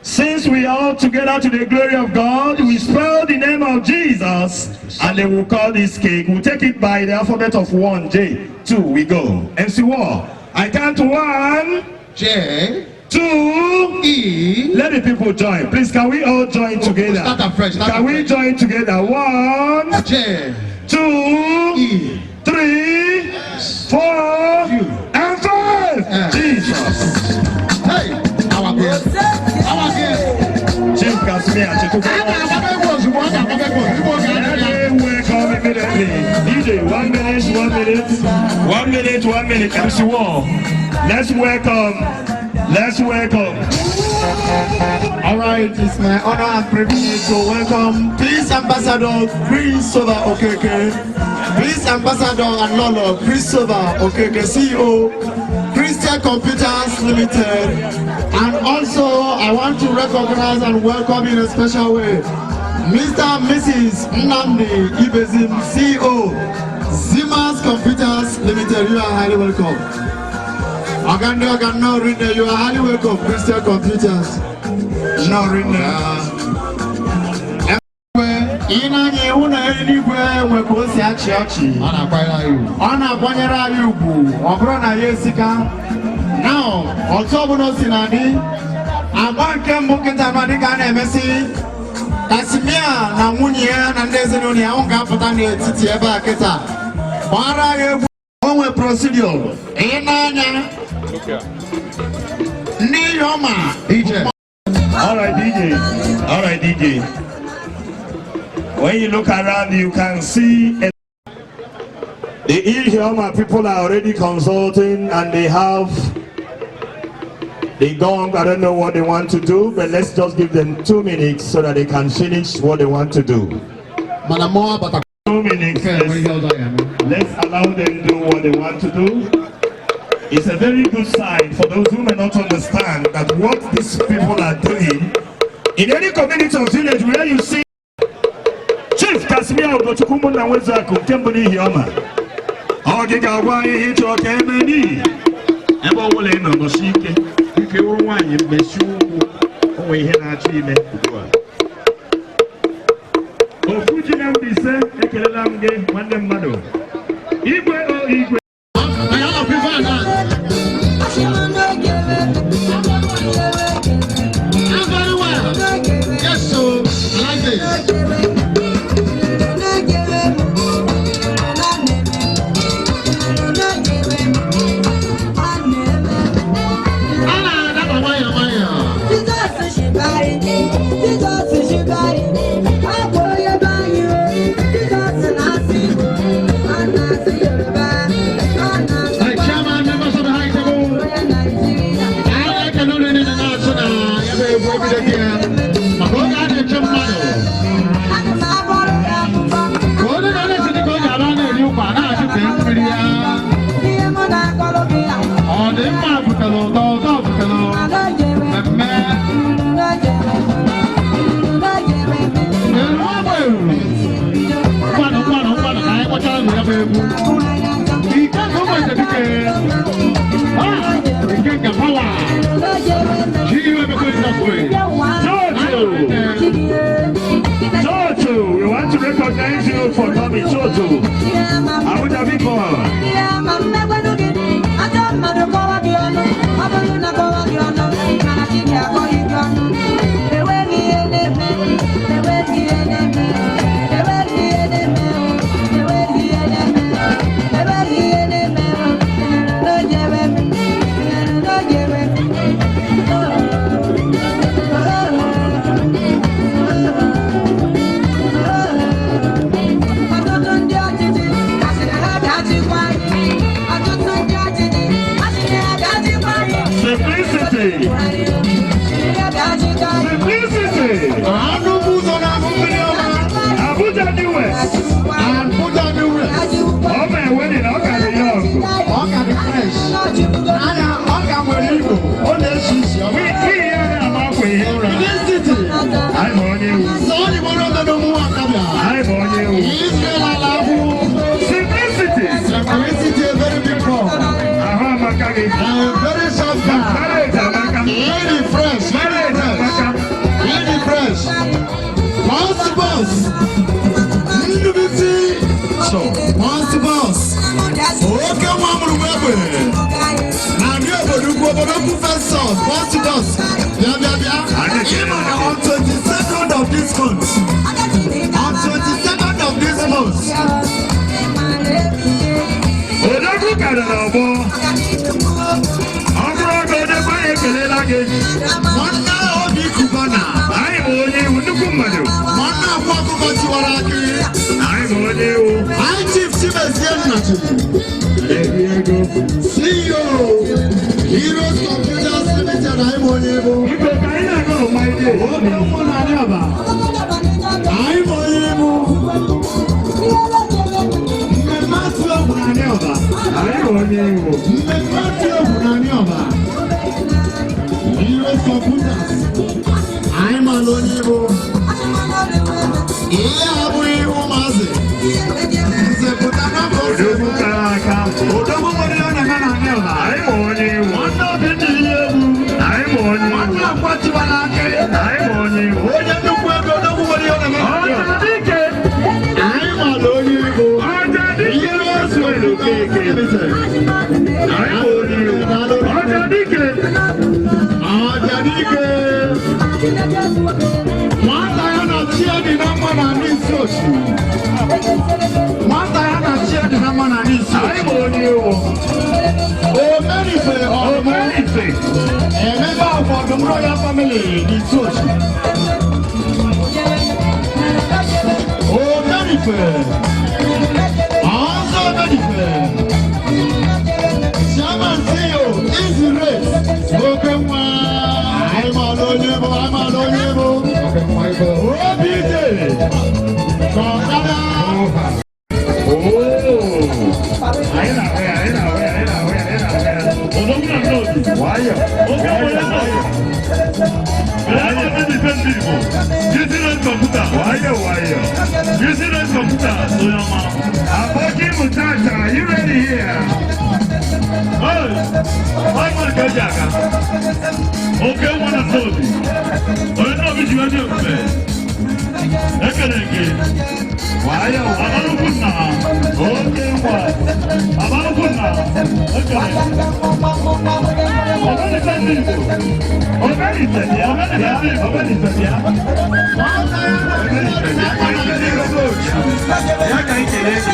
Since we are all together to the glory of God, we spell the name of Jesus and then we'll call this cake. We'll take it by the alphabet of 1, J, 2, we go. MC War. I count 1. J. Two. E. Let the people join. Please, can we all join together? Start afresh. Start Can we afresh. join together? 1, J. 2, E. 3, 4, and 5. S. Jesus. Hey, our girl. Our girl. Chief Casimir Achikuku. A ga-agbaba egwu ozugbo, a ga-agbaba egwu ozugbo oge adịghị ya. Let me welcome immediately. DJ, 1 minute, 1 minute, 1 minute, 1 minute. MC Wall. Let's welcome. Let's welcome. All right, it's my honor and privilege to welcome Peace Ambassador Christopher Okeke, Peace Ambassador and Lolo Christopher Okeke, CEO, Christian Computers Limited. And also, I want to recognize and welcome in a special way Mr. and Mrs. Nnamdi Ibezim, CEO, Zimas Computers Limited. You are highly welcome. Ogande Ogano Rinde, you are highly welcome, Christian Computers. No, Rinde. Ị na-anya ịhụ na eluigwe nwe ka o si achị ọchị. Ọ na-akwanyere anyị ugwu. Ọ na-akwanyere anyị ugwu, ọ bụrụ na ya esika. Now, otu ọbụla o si na dị, agba nke mbụ kịta nọ dịka a na-emesi Kasimia na nwunye ya na ndị ezinụlọ ya, ọ ga-apụta n'etiti ebe a kịta. Gbara ya egwu. O nwe procedure. Ị na-anya ndị Yoma. DJ. All right, DJ. All right, DJ. When you look around, you can see the Ihioma people are already consulting and they have the gong. I don't know what they want to do, but let's just give them 2 minutes so that they can finish what they want to do. Mana mmụọ abata 2 minutes. nke enwe ihe ọzọ ya eme. Let's allow them do what they want to do. It's a very good sign for those who may not understand that what these people are doing in any community or village where you see Chief Casimir Ugochukwu Munna Nwezuaku nke mbụ n'Ihioma, ọ gị ga-agwa anyị ihe ị chọrọ ka eme n'ihi ebe ọ bụla ị nọ, nọsi ike. Ike wụrụ nwaanyị mmechi ụkwụ, o nwere ihe na-achọ ime ugbu a. Ofu ji na Mbaise, ekelela m gị, nwanne mmadụ, igwe o igwe. Anyị anọkwa ife a na. Ah, very well. Yes, so I like this. A na-adaba nwayọọ nwayọọ. Jizọs shibari, ọ bụ onye be anyị o. Jizọs na-asụ Igbo, ọ na-asụ Yoruba, ọ na-asụ The chairman, members of the high table. onye Naịjirịa. Anyị na-ekele unu niile na-asụ na ya bụ egwu ebido gị ya. Maka oge a na-eche mmadụ. Aga m agbọrọ ya akwụkwọ. Ka onye na-esi dị ka ọ ga-aba na-eri ụkwa na-achụ ka mmiri ya. Ihe mụ na-akọrọ gị ya. Ọ dị mma butere ụtọ, ụtọ butere mmemme. Eru agba eruru. Ngwanụ, ngwanụ, ngwanụ, ka anyị kpọchara nụ ya bụ egwu. Ike nke ụmụ eze dike. Ah, ike nke power. Chi iwe mekwe Jizọs wee. Jojo! Jojo, we want to recognize you for coming. Jojo, Abuja people. Ajọ mmadụ kọwa gị ọnụ, ọ bụrụ na kọwa gị ọnụ, mana chi gị akọghị gị ọnụ. Enweghị ihe na-eme, enweghị ihe na-eme, enweghị ihe na-eme, enweghị ihe na-eme, enweghị ihe na-eme, n'ojewe, n'ojewe. Ọtụtụ ndị ọchịchị asị na ha ga-achịkwa anyị. Ọtụtụ ndị ọchịchị asị na ha ga-achịkwa anyị. Simplicity. Simplicity. Anụ bụ ụzọ na-ahụ mmiri ọma. Abuja New West. Abuja New West. Ọ ma wedding, ọ ka dị young. Ọ ka dị fresh. Anya ọ ka nwere igbo. Ọ na-esi isi ọma. Ihe a na-ama akwa ihe ụra. Felicity. Anyị ma onye ewu. Sọ ọ gbọrọ obodo mụ akabịa. Anyị ma onye ewu. Israel ala ahụ. Simplicity. Simplicity, a very big ball. Ahụ amaka gị. A very soft guy. Marriage amaka. Lady fresh. Marriage amaka. Lady fresh. Boss boss. Ndubisi. So, boss boss. Oke nwa mụrụ m egbe. Na ndị obodo ukwu, obodo ukwu first son. bus, bus to bus. Bịa, bịa, bịa. Ịma na on 22nd of this month, on 22nd of this month. Odogwu karịrị ọgbọ. Ọ bụrụ oge odogwu, anyị ekelela gị. Nwanne Obi Kubana. Anyị bụ onye iwu, nnukwu mmadụ. Nwanne Akwa Ọkụkọ Tiwara Akị. Anyị bụ onye iwu. High Chief Chimezie Nnaji. CEO, Heroes Computers Limited, anyị bụ onye ibu. Biko, ka anyị na-aga ọma ide. Obi ụmụ na Aniọba. Anyị bụ onye ibu. Mmemme atụ egwu na Aniọba. Anyị bụ onye iwu. Mmemme atụ egwu na Aniọba. Heroes Computers. Anyị mara onye ibu. Ihe a abụghị ụmụazị. Nze pụta n'afọ. Odogwu kara aka. Odogwu nwere ihe ọ na-eme na Aniọba. Anyị bụ onye iwu. Nwanne Obi dị ihe egwu. Anyị bụ onye iwu. Nwanne Akwa Tiwara Akị. Anyị bụ onye iwu. Onye nnukwu ego, odogwu nwere ihe ọ na-eme na Aniọba. Ọjadike. Anyị mara onye ibu. Ọjadike. Heroes Okeke. Anyị bụ onye iwu. Ọjadike. Ọjadike. Nwata ya na chi ya dị na mma na ndị isi ochi. Nwata ya na chi ya dị na mma na ndị isi Anyị ochi. bụ onye iwu. Omenife ọmụ. Omenife. A member of Ọdụm Royal Family n'isi ochi. Omenife. Ọzọ Omenife. Chairman CEO, Easy Race. Oke nwa. Anyị maara onye bụ, anyị maara onye bụ. Obi ije. Kọ̀ọ̀kadà. Anyị na-ahụ ya, anyị na-ahụ ya, anyị na-ahụ ya, anyị na-ahụ ya. Odogwu na Nnobi. Nwayọ. Oge nwere Nnobi. Using this computer. Nwayọ, nwayọ. Using this computer. Oyama. Aboki Mutata, are you ready here? Hey, why man ka eji aka? Oke nwa na Nnobi. Onye Nnobi ji wee dị ebube. Ekele gị. Nwayọ, Abalukwu nna. Oke nwa. Abalukwu nna. Ekele. Omenife ndị Igbo. Omenife bịa, Omenife ndị Igbo. Omenife bịa. Omenife bịa. Ya ka anyị kelee gị.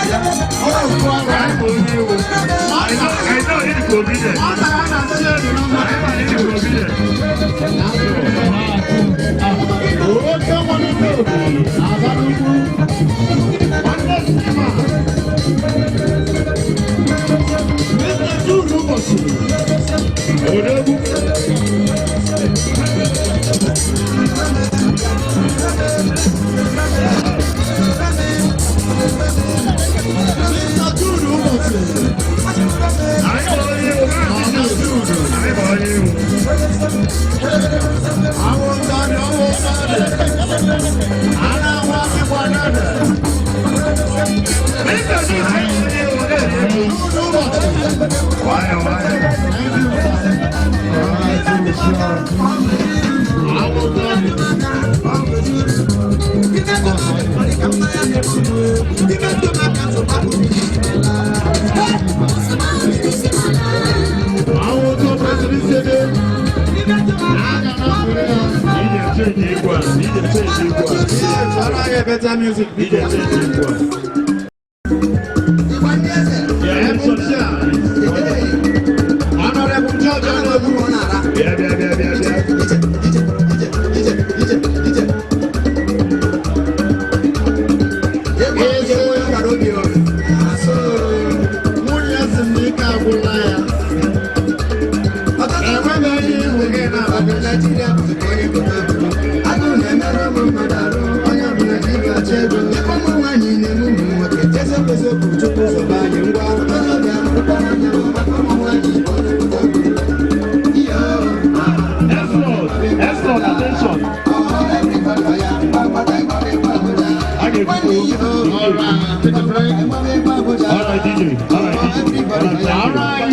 Anyị bụ onye iwu. I know it is obedient. Anyị ma it is obedient. Oke nwa n'Nnobi. Abalukwu. Nwanne Sima. Mr. Jude Ụbọchị. Odogwu. Mr. Jude Ụbọchị. Anyị bụ onye iwu. Anyị bụ onye iwu. Àwọn ọ̀dọ́, àwọn ọ̀dọ́. Ana àwọn akẹ́kọ̀ọ́ anáàdà. Mr. Jude, anyị bụ onye iwu. Jude Ụbọchị. Nwayọ, nwayọ. Àwọn ọ̀dọ́. Àwọn ọ̀dọ́ pẹ̀sìlì ṣẹ́dẹ̀. Ije change egwu a. Ije change egwu a. Ara ya better music. Ije change egwu a. Yeah, Able chair. Honorable George Onobu. Bịa, bịa, bịa, bịa, bịa. Eze nwunye si m n'ike agwụla ya. Enwebeghị ihu gị na Agụụ na-emerụ ụmụ mmadụ arụ, onye ọbụla ji ibe achọ ego. Ụmụ nwaanyị na-eme ụmụ nwoke. Eziokwu, eziokwu, Chukwu zọba anyị ngwa. Onye ọbịa mụrụkwara anya maka ụmụ nwaanyị bụ onye pụta obodo. Iyo. Escort, escort, attention. A ga-ekwukwu. All right, take a break. All right, DJ. All right, DJ. All right, All right.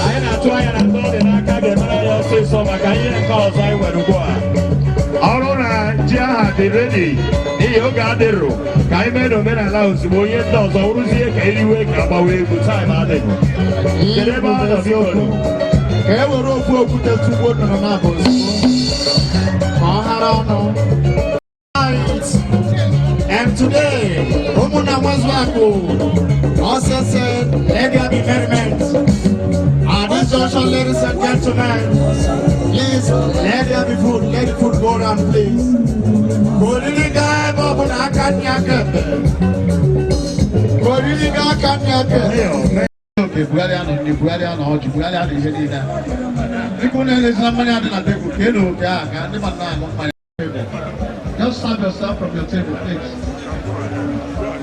Anyị na-atụ anya na ndị ọ dị n'aka ga-emere ya ọsịsọ maka ihe nke ọzọ anyị nwere ugbu a. Ọrụ na ji aha Dị ready n'ihi oge adịrụ ka anyị mee n'omenala ozugbo, onye ndị ọzọ wụrụzie ka eriwe ka agbawa egwu. Time adịghị. Kedu ebe a nọ, biko? Ka e were ofu okwute tụgbuo nnụnụ na-abụ ozugbo ka ọ ghara ọnụ. And today, ụmụnna Nwezuakụ also said, let there be merriment. At this junction, ladies and gentlemen, please, let there be food, let the food go round, please. Ka oriri gaa ebe ọ bụla aka nri aka ekpe. Ka oriri gaa aka nri aka ekpe. Oke bugharịa nụ nri, bugharịa nụ ọjị, bugharịa nụ ihe niile. Biko, na-elezina mmanya dị na tebụl ka elu oke a ka ndị mmadụ na-aṅụ mmanya. Just serve yourself from your table, please.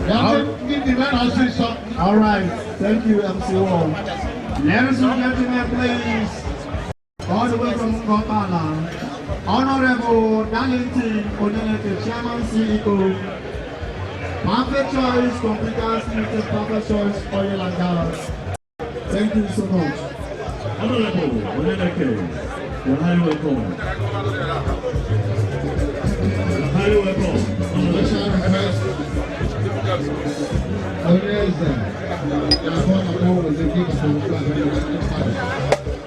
Yeah, give the man also some. All right, thank you, MC1. Ladies and gentlemen, please, all the way from Kampala, Honorable Darlington Oneleke, Chairman CEO, Perfect Choice Computers Limited, Perfect Choice Oil and Gas. Thank you so much. Honorable Oneleke, you're highly welcome. Highly welcome. Special request. Onye eze ga-abụ na mụ weze gị maka okwu a ndị mmadụ.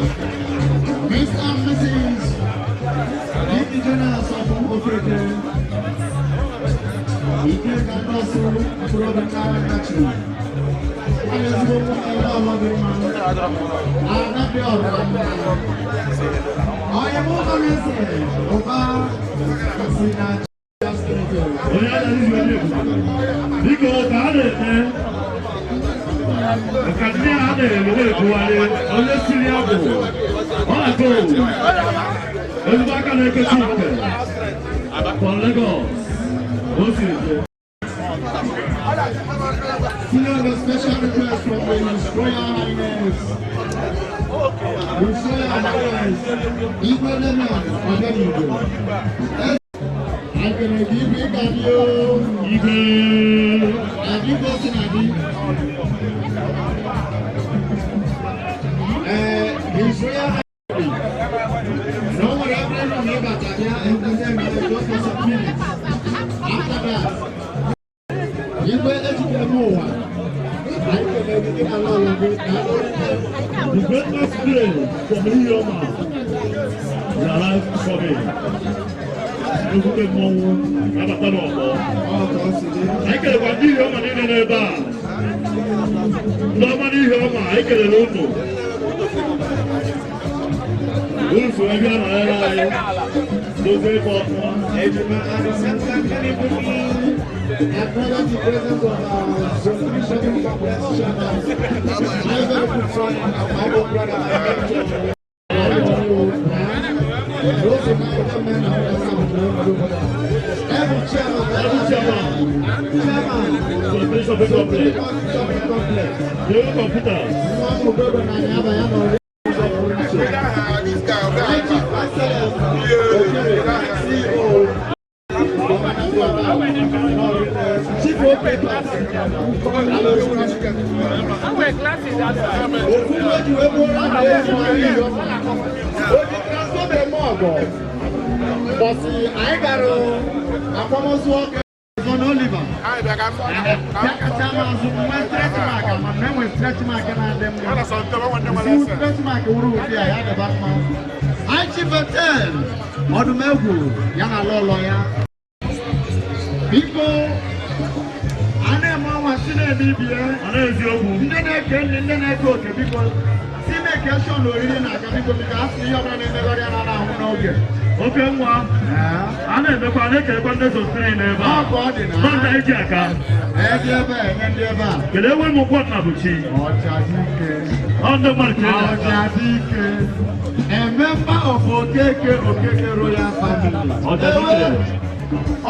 Mr. and Mrs. Dike Jonas of Ofeke, Ike Kandosu, Mkpụrụobi Kara Kachi, Onye ezigbo nwoke ebe ọlọ dị mma, Ada dị ọra mma. Onye mụ eze, Ụba si na Steeti. Onye a na-ezu onye ebube. Biko, ka a na-eme nka ndị a na-ere na-ebugharị onye siri abụ ọ na-akọ ezigbo aka na-ekechi nke from Lagos o siri jee. Here a special request from the His Royal Highness. His Royal Highness, Igwe Damian Odenigbo. Akene gị ibe ị ga-adị o. Igwe. Adị ka o si na-adị. Ee, His Royal Highness, na o nwere ebe nọ na ịbata bịa entertain me just for some minutes. After that, Igwe ejikere m ụwa. Anyị kelere gị na ala ụlọ gị na The greatness play from Ihioma is alive for me. Nnukwute mmọnwụ na-abata n'ọgbọ. Anyị kelekwa ndị Ihioma niile n'ebe a. Ndị ọma n'Ihioma, anyị kelere unu. Unu so ebe a nọnyere anyị dozie ebe ọfụma. Ejima, at the same time, can you put me acknowledge the presence of our Zone 3 Shopping Complex chairman, my very good friend and my own brother, my mentor, those United Men of Every chairman, Every chairman. Chairman, Zone 3 Shopping Complex. Shopping Complex. The old computers. Nwa m obodo na anyaba ya na ọrịa IT Excellence, CEO, Chief Ope Ofu meji wee bụrụ na ezi nwanyị o ji transform eme ọgọ. Bọsị anyị gara akwamozu ọka Zon Oliver. Bịakacha m azụ nwee stretch mark, ama m enwe stretch mark na-adị mma. Isi stretch mark wuru ụdị a ya dịba mma. Anyị Chief Hotel Ọdụmegwu ya na lọlọ ya. Biko, a na-eme ọnwa si na-eme ibie. Ọ na-eziokwu. Ndị na-eke nri, ndị na-eke oke, biko si meke shọn oriri na-aga, biko, biko, a sị ihe ọbụla na-emegharị ya na ahụ n'oge. Oke nwa. A na-emekwa na-ekelekwa ndị Zone 3 n'ebe a. Ọ ka ọ dị na. Nọnta eji aka. Ee, dị ebe a, enye ndị ebe a. Kedu enwe m ụkwụ na bụchi? Ọcha dike. Ọ ndị mmadụ ka eji aka. Ọcha dike. A member of Okeke Okeke Royal Family. Ọcha dike.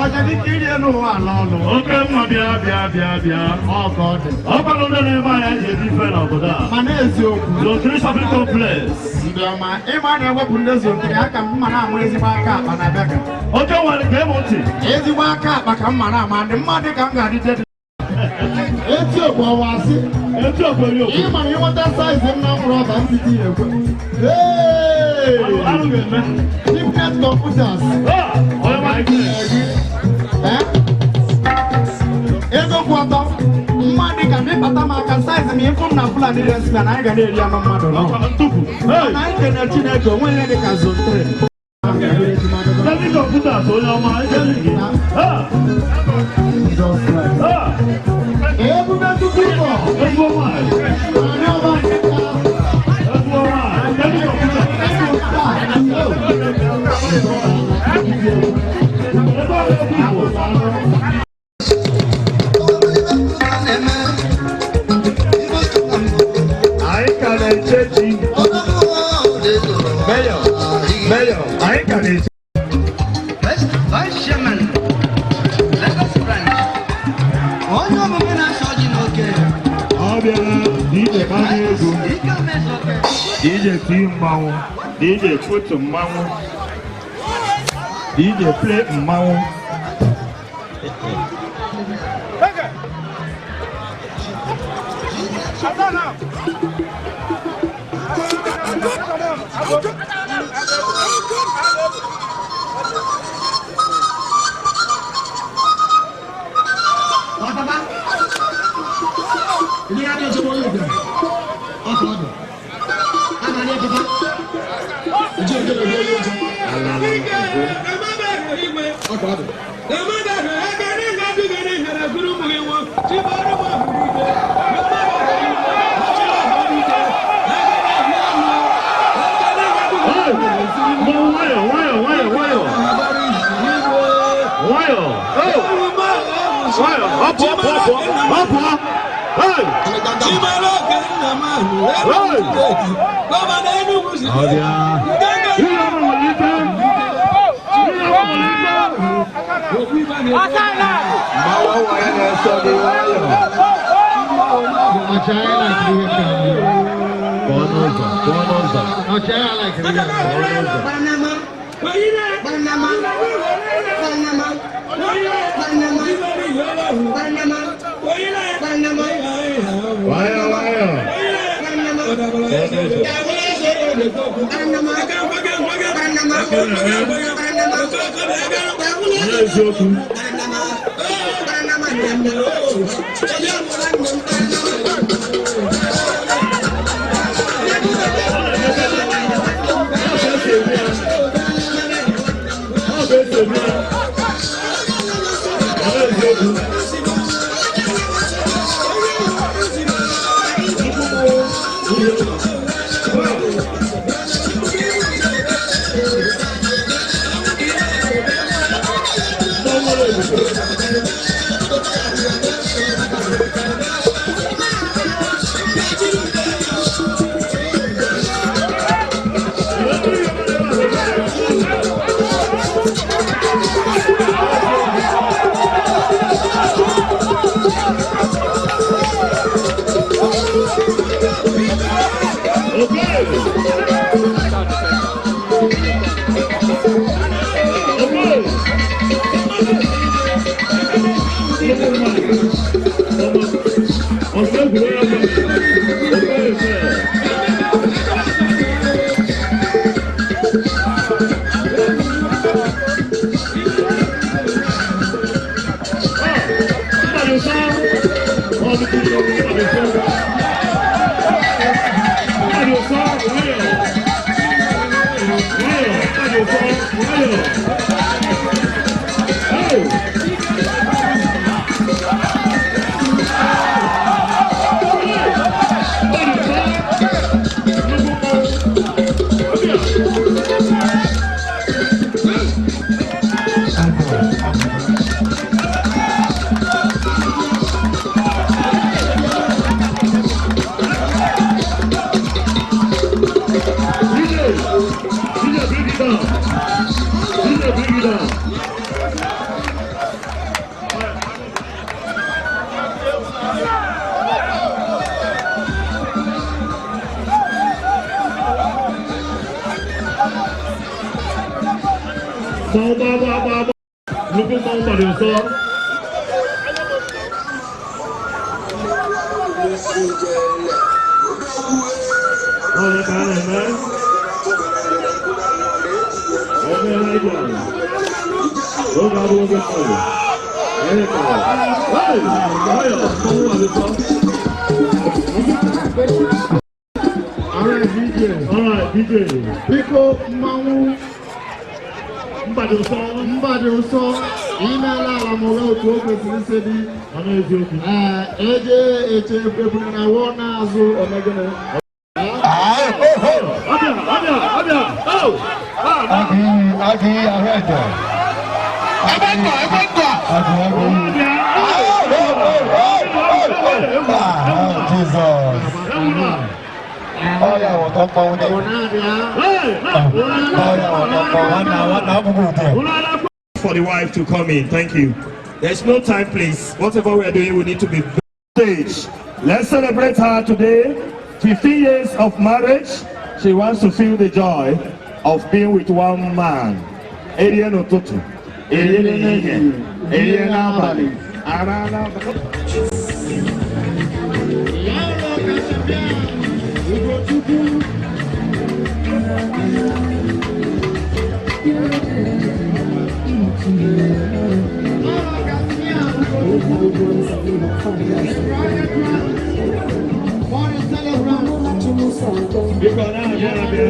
Ọja dịka iri elu ụwa ala ọlụ. Oke mma, bịa bịa bịa bịa. Ọ ka ọ dị. Ọkwanụ ndị na-eme anyị ji ebi ife n'obodo a. Mana eziokwu. Zone 3 Shopping Complex. Ndị ọma, ịma na-ewepụ ndị zone 3 aka m mma na-amụ ezigbo aka akpa na bega. Oke nwere ka emu ntị. Ezigbo aka akpa ka m ma na-ama ndị mmadụ ka m ga-adịte dị. Eti okwu ọwa asị. Eti okwu eri okwu. Ịma na ịnweta saizi m na mkpụrụ ọba m site ekwe. Arụ ga-eme. Different computers. Onye ma ike. Ego kwụ ọtọ. Mmadụ ka m ịkpata m aka saizi m ịfụ m na Fulani restaurant anyị ga na-eri anụ mmadụ nọ. Mana anyị kenere Chineke, onwe ihe dị ka zone 3. David Computers, onye ọma ike gị. Ebube tupu ụlọ. Ezigbo nwaanyị. Anyị ọma nkịta. Ezigbo nwaanyị. David Computers. Ebe ọ na-ekwu Igbo. Anyị ka na-eche chi. Mayor, Mayor, anyị ka na-eche. Vice Chairman, Lagos Branch, onye omume na-asọ ji n'oke. Ọ bịara DJ gbanye egwu, Ike omesoke. DJ tii mmanwụ, DJ put mmanwụ, DJ play mmanwụ. Mmanwụ, nwayọ nwayọ nwayọ nwayọ nwayọ oh nwayọ, ọ pụọ pụọ pụọ ọ pụọ, hey hey. Ọ bịa ihe ọma nwere ike, ihe ọma nwere ike. Mmanwụ nwanyị na-eso gị nwayọ. Pụọ n'ụzọ, pụọ n'ụzọ. Pụọ n'ụzọ. Panama, Panama, Panama, Panama, Panama, Panama. Nwayọ nwayọ. Panama, Panama, Panama. Onye eziokwu. Ọ bụ esi eme ya. Onye eziokwu. DJ, DJ, bring it down. DJ, bring it down. Mmanwụ gbaa gbaa gbaa gbaa. Nnukwu mmanwụ gbara ụsọ. Ọ ka a na-eme. Ebe ha bịara. Oge abụghị oge mmadụ. Ee, ka. Hey! Nwayọ, mmanwụ gbara ụsọ. Alright, DJ. Alright, DJ. Biko mmanwụ Mba dị ụsọ. Mba dị ụsọ imeela ala ma ụgha otu o kwesịrị isi dị. Ọnụ eziokwu. Ee, eje eche ebule na wụọ n'azụ omegịnị. Ọbịa, ọbịa, ọbịa. Oh! Ah, no. Agị ahụ ẹ̀jẹ̀. Ebe nkọ, ebe nkọ. Agị agị. Ah, Jesus. Ọya wọ̀tọ̀ mmanwụ dị. Ọya wọ̀tọ̀ mmanwụ. Nwanna abụghị ụdị. For the wife to come in. Thank you. There's no time, please. Whatever we are doing, we need to be stage. Let's celebrate her today. 15 years of marriage. She wants to feel the joy of being with one man. Erie n'ụtụtụ, erie n'ehihie, erie n'abalị, ara n'abalị. Biko na-abịa abịa.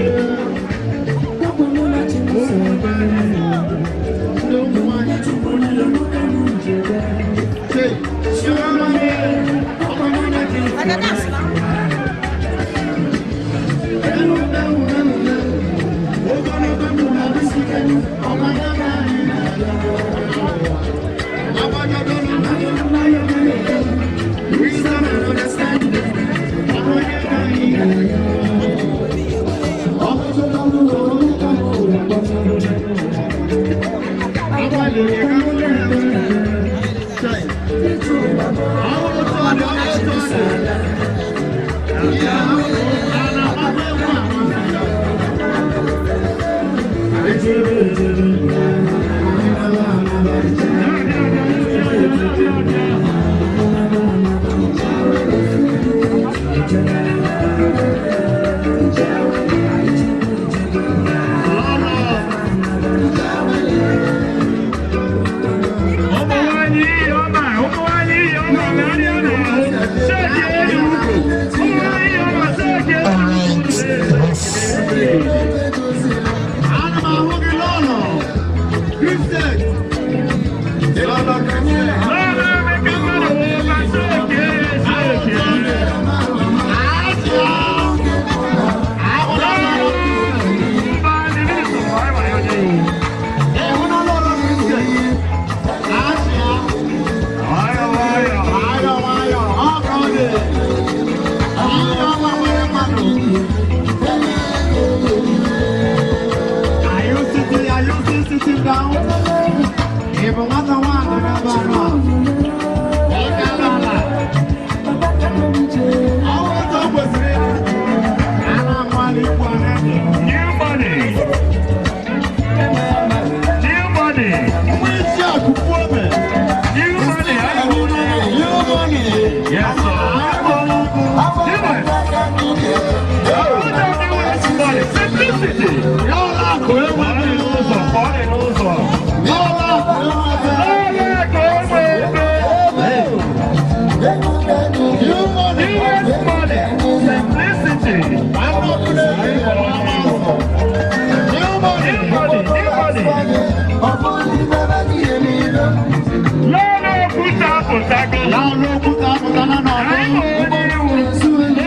Ụmụ nwanyị iyi ọma, ụmụ nwanyị iyi ọma na-arịa n'ahụ. Sheki elu ugwu. Ụmụ nwanyị iyi ọma, sheki elu ugwu. Ana m ahụ gị n'ụlọ. Christian. Lọlọ Christian. Lọlọ Emeka mmadụ wụba, sheki, sheki. Mba, ndị minister bụ anyị ma ya onye iwu. Nwayọ, nwayọ. Nwayọ nwayọ, ọ ka ọ dị. Ihe ọma nwere mmadụ. Are you sitting, are you still sitting down? Ị bụ nwata nwaanyị n'ebe anọ a? Ị ka ala. Ọ bụ otu o kwesịrị ịdị. A na-amụ ikwu a na-ede. New money. New money. Nwa isi akụkụ ome. New money. New money. Yes, sir. New money. New money. Simplicity. Lọ́la kò ewu. Ọ dị n'ụzọ, ọ dị n'ụzọ. Lọ́la kò ewu. Lọ́la kò ewu ebe. New money. New money. Simplicity. New money. New money. New money. Lọ́la òkúta pụtago. Lọ́la òkúta pụtara n'ọgbọ. Anyị bụ onye iwu.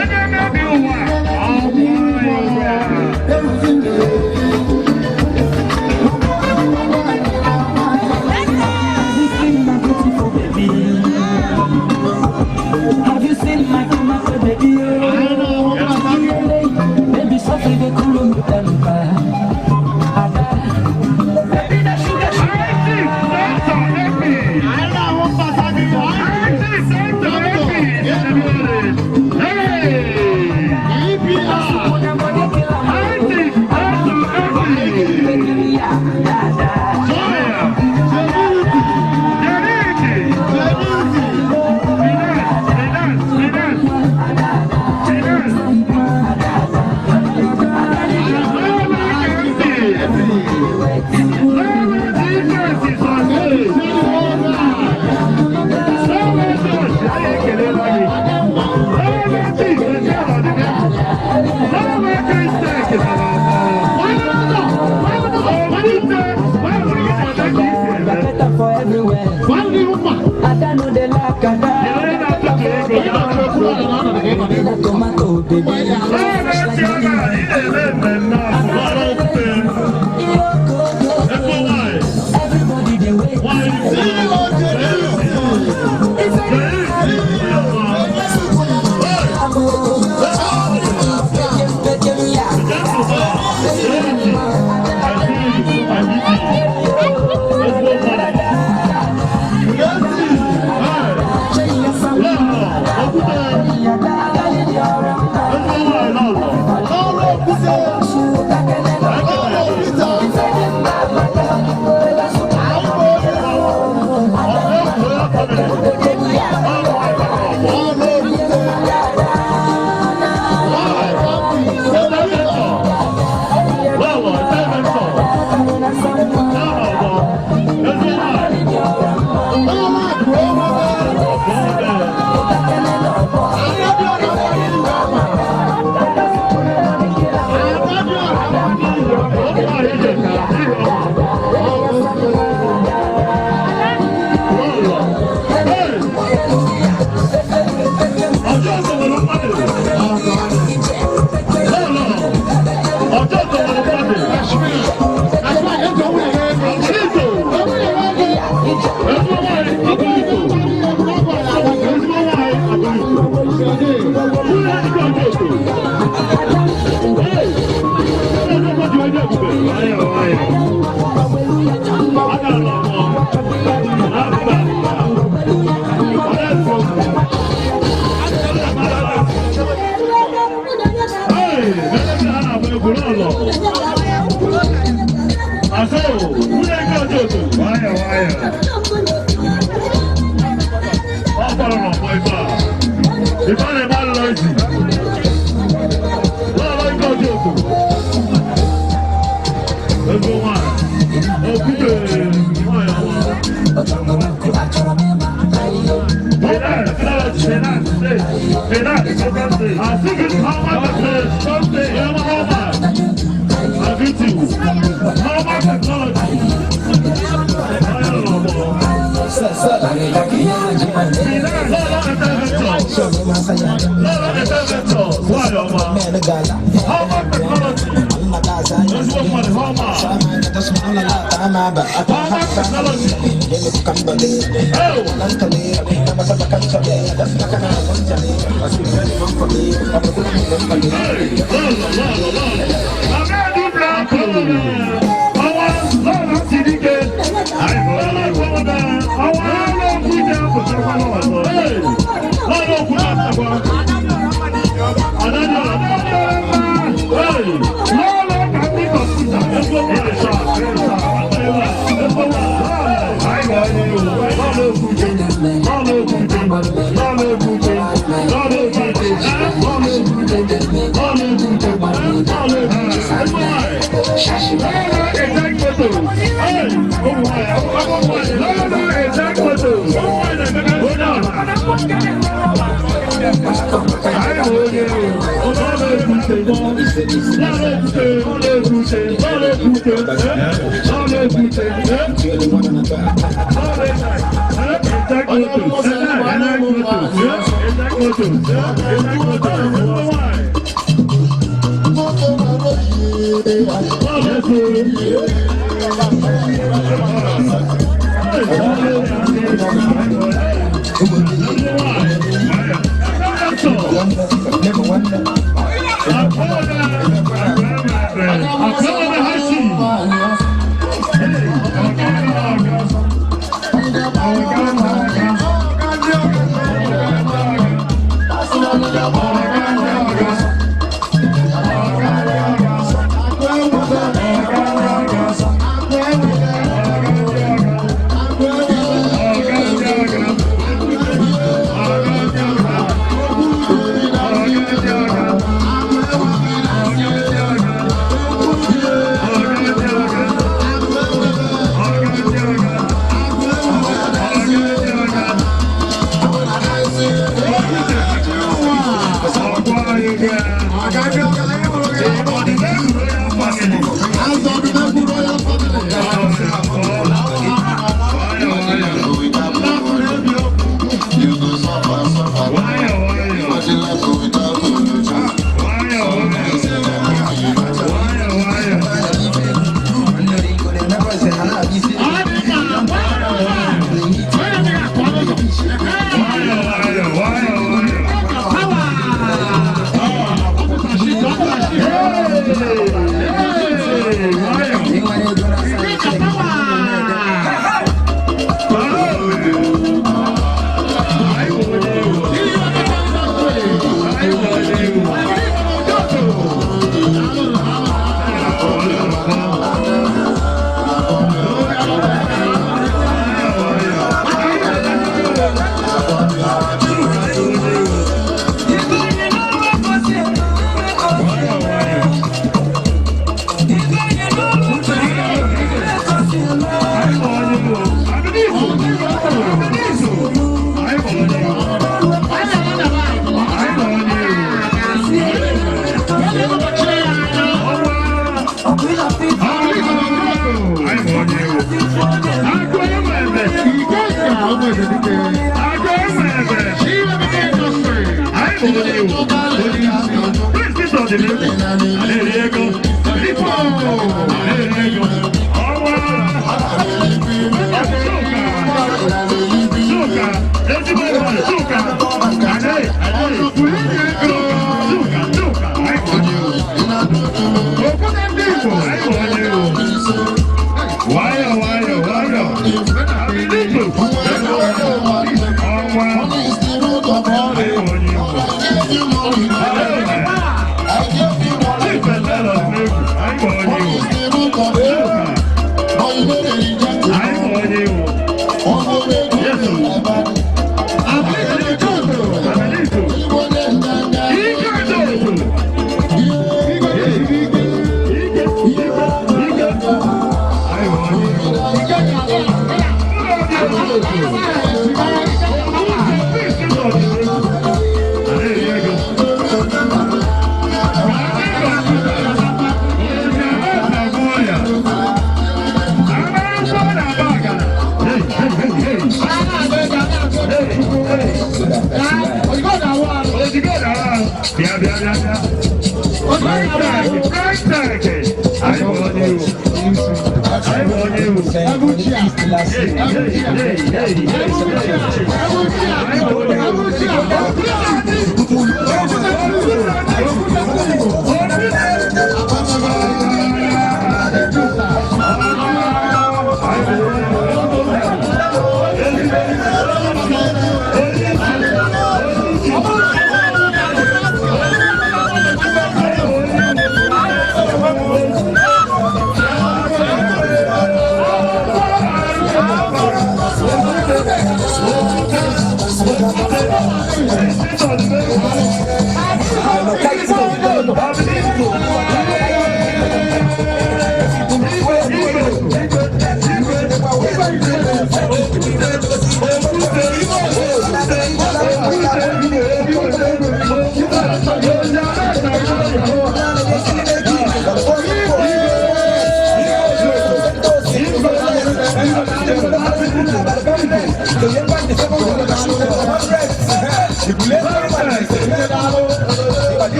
Onye mmebi ụwa. Ọ bụ onye ụwa. Have you seen my tomato baby? Oh, baby, softly they cool me temper. Baby, that sugar, sugar. well. Ada no dey lack ada. Like tomato, baby. Fresh like money. Everybody dey wait.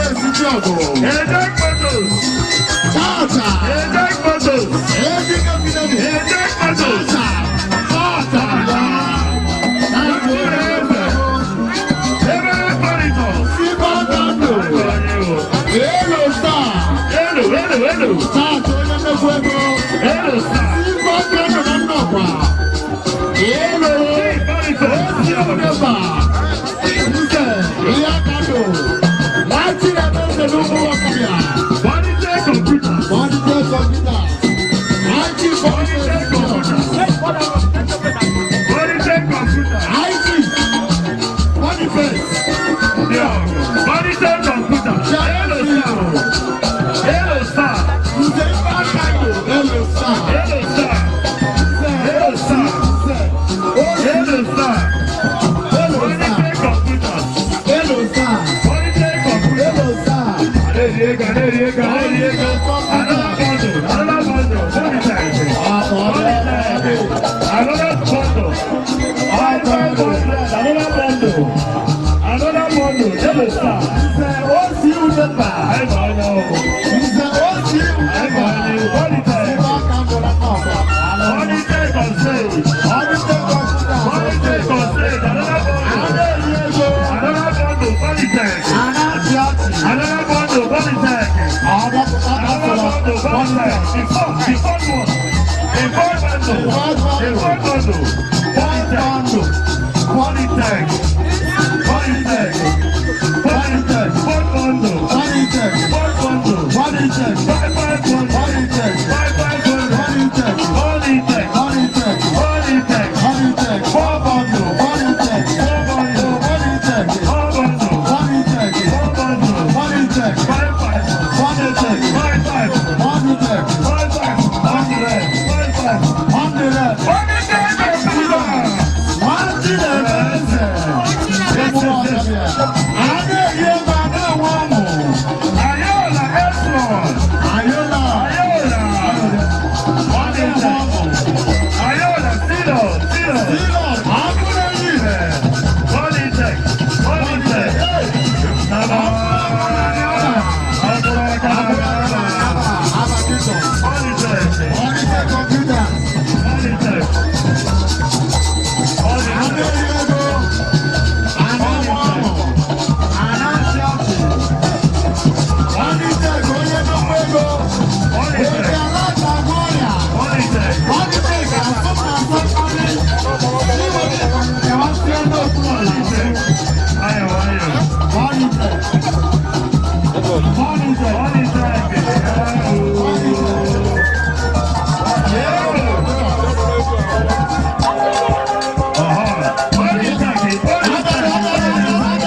Boniface Chiogo. Ejek Motors. Tata. Ejek Motors. Ejike Fidelis. Ejek Motors. Tata. Tata. Ebere Motors. Ibadando. Elo star. Elo, elo, elo. Tata onye nnukwu ego. Elo star. Ibadando na nnọkwa. Elo. Osi Udeba. Nze. Ihe akado. Láti ẹgbẹ́ n'ugwu ọkọbịa. Bonite Computer. Bonite Computer. IT Bonite Computer. Bonite Computer. IT. Boniface. Yeah. Bonite Computer. Elo star. Elo star. Nze ife akado. Elo star. Elo star. Elo star. Elo star. Bonite Computer. Elo star. Bonite Computer. Elo star. Aneriega, aneriega, aneriega. Another bundle, another bundle. Bonite. Bonite. Another bundle. Another bundle. Another bundle. Another bundle. Elo star. Nze osi Udeba. Ayi ma onye o. Nze osi Ayi ma Udeba. onye o. Bonite. Ife akado na nnọkwa. Bonite on stage. Bonite Computer. Bonite on stage. Another bundle. Ana-eri ego. Another bundle. Bonite. Ana-achị achị. Another bundle. Bonite. Ọdọpụta Another kasịrị. bundle. Bonite. The fourth one. The fourth bundle. The fourth bundle. Bonite. Bonite. Bonite. Bonite. Fourth bundle. Bonite. Fourth bundle. Bonite. 5 5 bundle. Bonite. 5 5 bundle. Bonite. Bonite. Bonite. Bonite. Bonite. Four bundle. Bonite. Four bundle. Bonite. Four bundle. Bonite. Four bundle. Bonite. 5 5. Bonite. 5 5. Bonite. 5 5. 100. 5 5. 100. Bonite Computer. Nwanchi na-eme eze. Ụmụ ọbịa. A na-eri ego a na-enwe ọṅụ. Ayola Esron. Ayola. Ayola. A na-enwe ọṅụ. Ayola Silo. Silo. Silo, agụ na-enye ihe. Bonite. Bonite. Naba. Aba Kingdom. Bonite. Bonite Computer. Bonite. A Bonite. na-eri ego. A na-enwe ọṅụ. A na-achị ọchị. Bonite ka onye nnukwu ego. Bonite. Eji ala aja agwọ ọrịa. Bonite. Bonite ga-asụ na asọ mkparị. Kewasịa ndị okpuru ala. Ayo, ayo. Bonite. Bonite. Bonite. Uh-huh. Bonite. Bonite.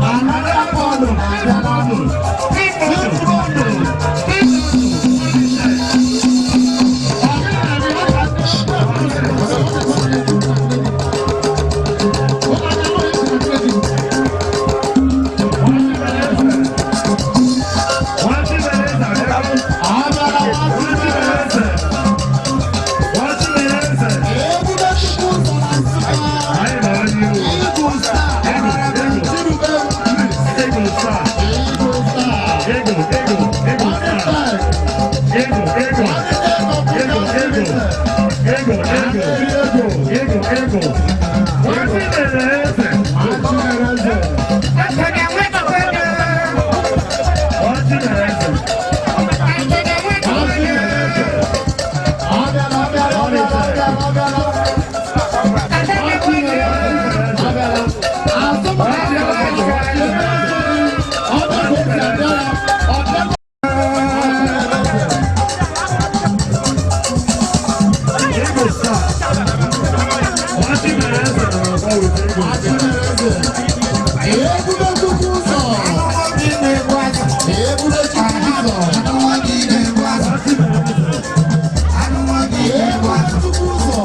Another bundle. Six bundle. Ebube Chukwu ụzọ na Nsụka. Eagle Star. Chirube Chris. Eagle Star. Ebube Chukwu ụzọ. Ebube Chukwu ụzọ. Ebube Chukwu ụzọ.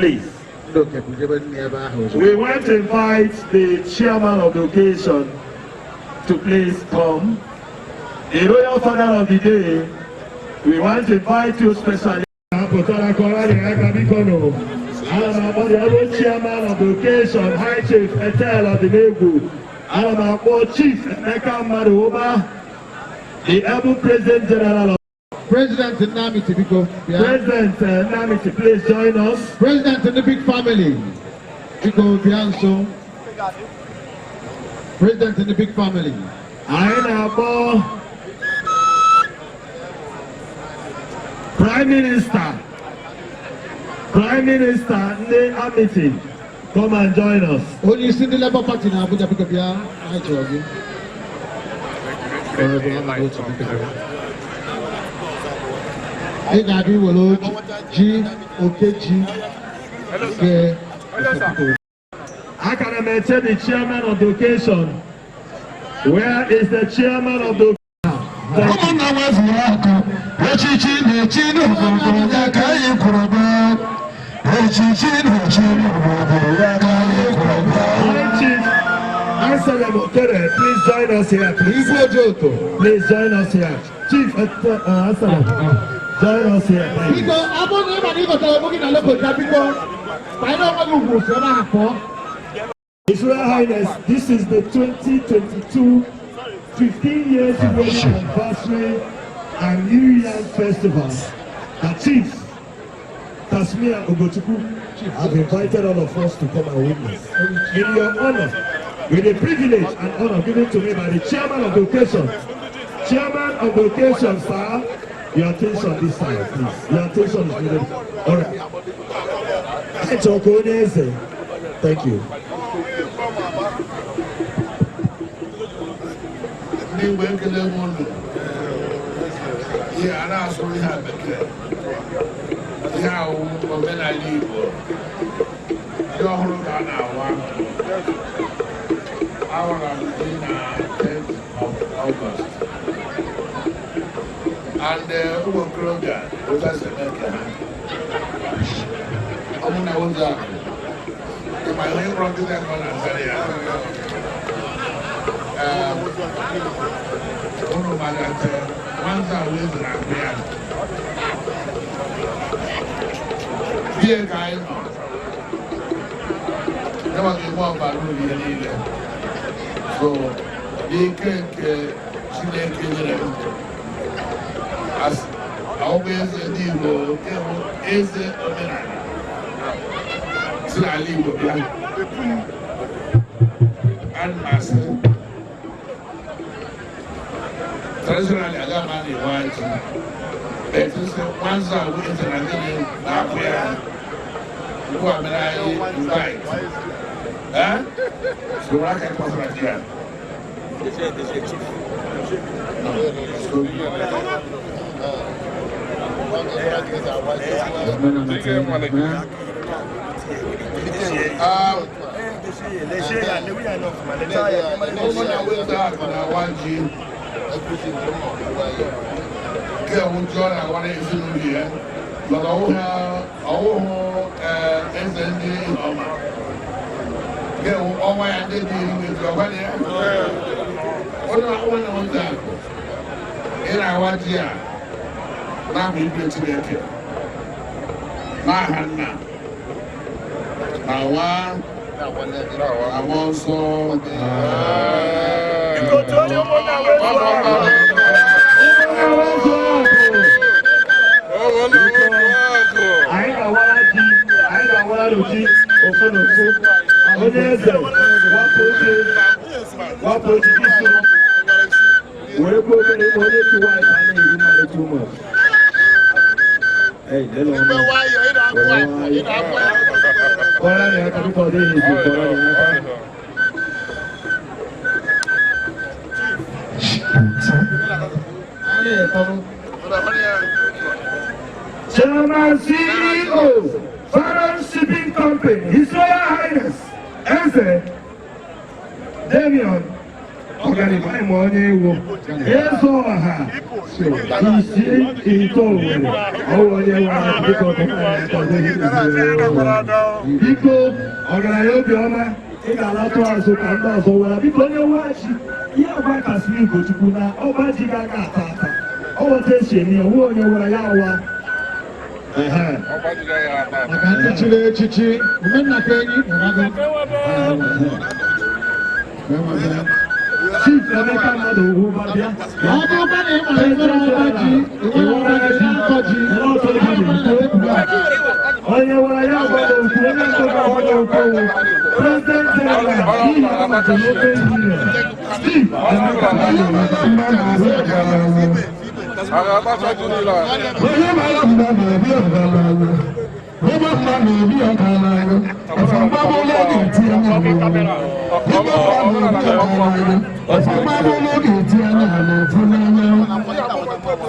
Please. Ndị oke bujebe nri ebe ahụ ozugbo. We want to invite the chairman of the occasion to please come. The royal father of the day, we want to invite you specially. Apụtara kọrọ dị aka biko nụ. Ana m akpọ the other chairman of the occasion, High Chief Etel Odimegwu. Ana m akpọ Chief Emeka Mmadụ the able President General of President Nnamdi, biko bịa. President Nnamdi, please join us. President ndị big family, biko bịa nso. President ndị big family. Anyị na-akpọ Prime Minister ndị Amity, come and join us. Onye isi ndị Labour Party na Abuja, biko bịa, anyị chọrọ gị. Honorable Ahmad Otu, biko bịa. Ị ga-abịa iwere ji oke ji nke Peter. Akara m eche the chairman of the occasion. Where is the chairman of the Ụmụnna nwezuru akụ, echichi na-echi n'obodo ya ka anyị kwuru bịa. Echichi na-echi n'obodo ya ka anyị kwuru bịa. High Chief Anselm Okere, please join us here, please. Igwe Ojoto. Please join us here. Chief Anselm, join us here, please. Biko, ọ bụrụ na ị ma na ị gotere ego gị na Lokoja, biko ka anyị na onwe gị ugwu si ebe ahụ pụọ. His Royal Highness, this is the 2022 15 years wedding anniversary and New Yam Festival. The Chiefs, Tasmia Ugochukwu, have invited all of us to come and witness. In your honor, with the privilege and honor given to me by the chairman of the occasion, chairman of the occasion, sir, your attention this side, please. Your attention is needed. All right. Anyị onye eze. Thank you. Ndị Igbo, ekele m unu. Ihe a na-asụ, ihe a bekee, ihe awụ omenala Igbo. Ndị ọhụrụ ka a na-awa. Awara m di na 10th of August and ụmụ okorobịa ụzọ nke ha ọmụ na ụzọ akụ ịma ihe ịkpọrọ nkịta ka ọ na-azara ya. Unu mara nte nwata wee zara akụ ya bie ka anyị nọ yawa ga-enwe ọbara uru ihe niile. So n'ike nke Chineke nyere m as ọbụ eze ndị Igbo nke bụ eze omenala si n'ala Igbo bịa, ana m asị traditionally aga m ana ewe ji etu sị nwanza awụ eze na gịnị na-akwụ ya ugbu a mere anyị invite eh soro aka kpọsara di ya. No, so ụmụnna weta akụ na awa ji nke ji ọ na-awara ezinụlọ ya mana ọwụhụ eze ndị ọma nke ọnwa ya ndị dị iri eji ọgwa ya ụlọ nwanne nweta akụ ị na-awa ji a n'aha igwe Chineke, n'aha nna na nwa na mmụọ nsọ. Biko tụọ ụmụnna wezu akụ. Ụmụnna wezu akụ. Anyị ga-awara ji, anyị ga-awara ji ofu na ofu. Onye eze, wapụ oche, wapụ oche gị so. Were kwuo obere ma onye ti white a na-eri mmadụ too much. Hey, lele ọnụ. Were nwayọọ. Kọrọ anyị aka biko, ọ dịghị izu, kọrọ anyị aka. Anyị na-etọrọ. Chairman CEO, Foreign Shipping Company, His Royal Highness, Eze Damian Ọganihu anyị ma onye iwu. Eze ọha isi ite Owerri, ọwụ onye nwere. Biko, biko, ọgaranya obiọma, ị ga-alatụ azụ ka ndị ọzọ were. Biko, onye nwachi ihe agwa kasịrị Ugochukwu na ọba ji ga-aga ata ata ọ weta esi eme ya, onwe onye were ya awa. Maka ndị chiri echichi, omenna ka enyi. Chief Emeka mmadụ ugwu bịa. Ọ bụrụkwa na ị mara nwere ọba ji, nwere ọba ji, akọ ji. Onye were ya gwa okwu, onye mbụ ga-agwa gị okwu, President General n'ihi ọnọdụ n'ofe Union, Steve Emeka mmadụ. Onye mara mma na-ebi ọgaranya, ịgba mma na-ebi ọgaranya, ọfọmgbabụlụ ga-eti anya n'ụwa. Ịgba mma na-ebi ọgaranya, ọfọmgbabụlụ ga-eti anya n'ofu n'anya.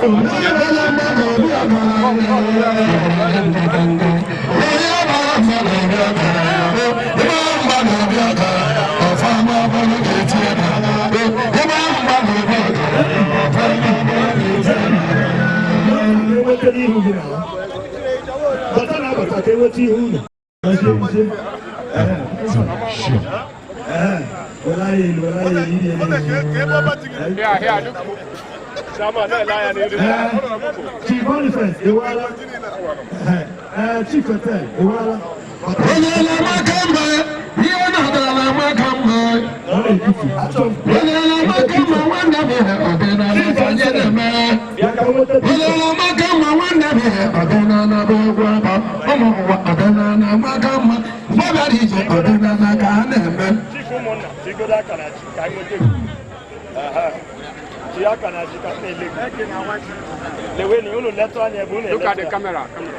Onye mara mma na-ebi ọgaranya, onye mara mma na-ebi ọgaranya, ịgba mma na-ebi ọgaranya, ọfọmgbabụlụ ga-eti anya n'ụwa. Ịgba mma na-ebi ọgaranya, ọfọmgbabụlụ ga-eti anya. Enweta n'ihu gị na bata na abata ka enweta ihu unu. Wela ya elu, wela ya elu, iri elu. Chief Boniface, ewela. Chief Hotel, ewela. Onye na-amaka mma, ihe na-adala amaka mma. Onye na-amaka mma, nwanne m, ihe ọdịnala ka anyị na-eme. Onye na-amaka mma, nwanne m, ihe ọdịnala bụ egwu aba. Ụmụ ụwa, ọdịnala amaka mma. Mgbabara ije, ọdịnala ka a na-eme. Chief ụmụnna, jigodo aka na ji ka anyị nweta gị. Ji aka na ji ka m na-ele gị. Leweni, unu letụ anya ebe unu. Look at the camera. Camera.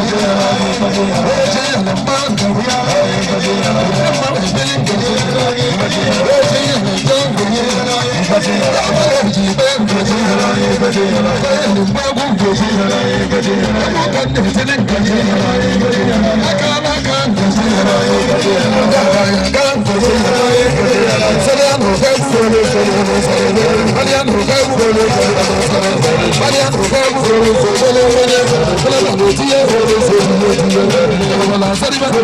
Yeah. Prime Minister.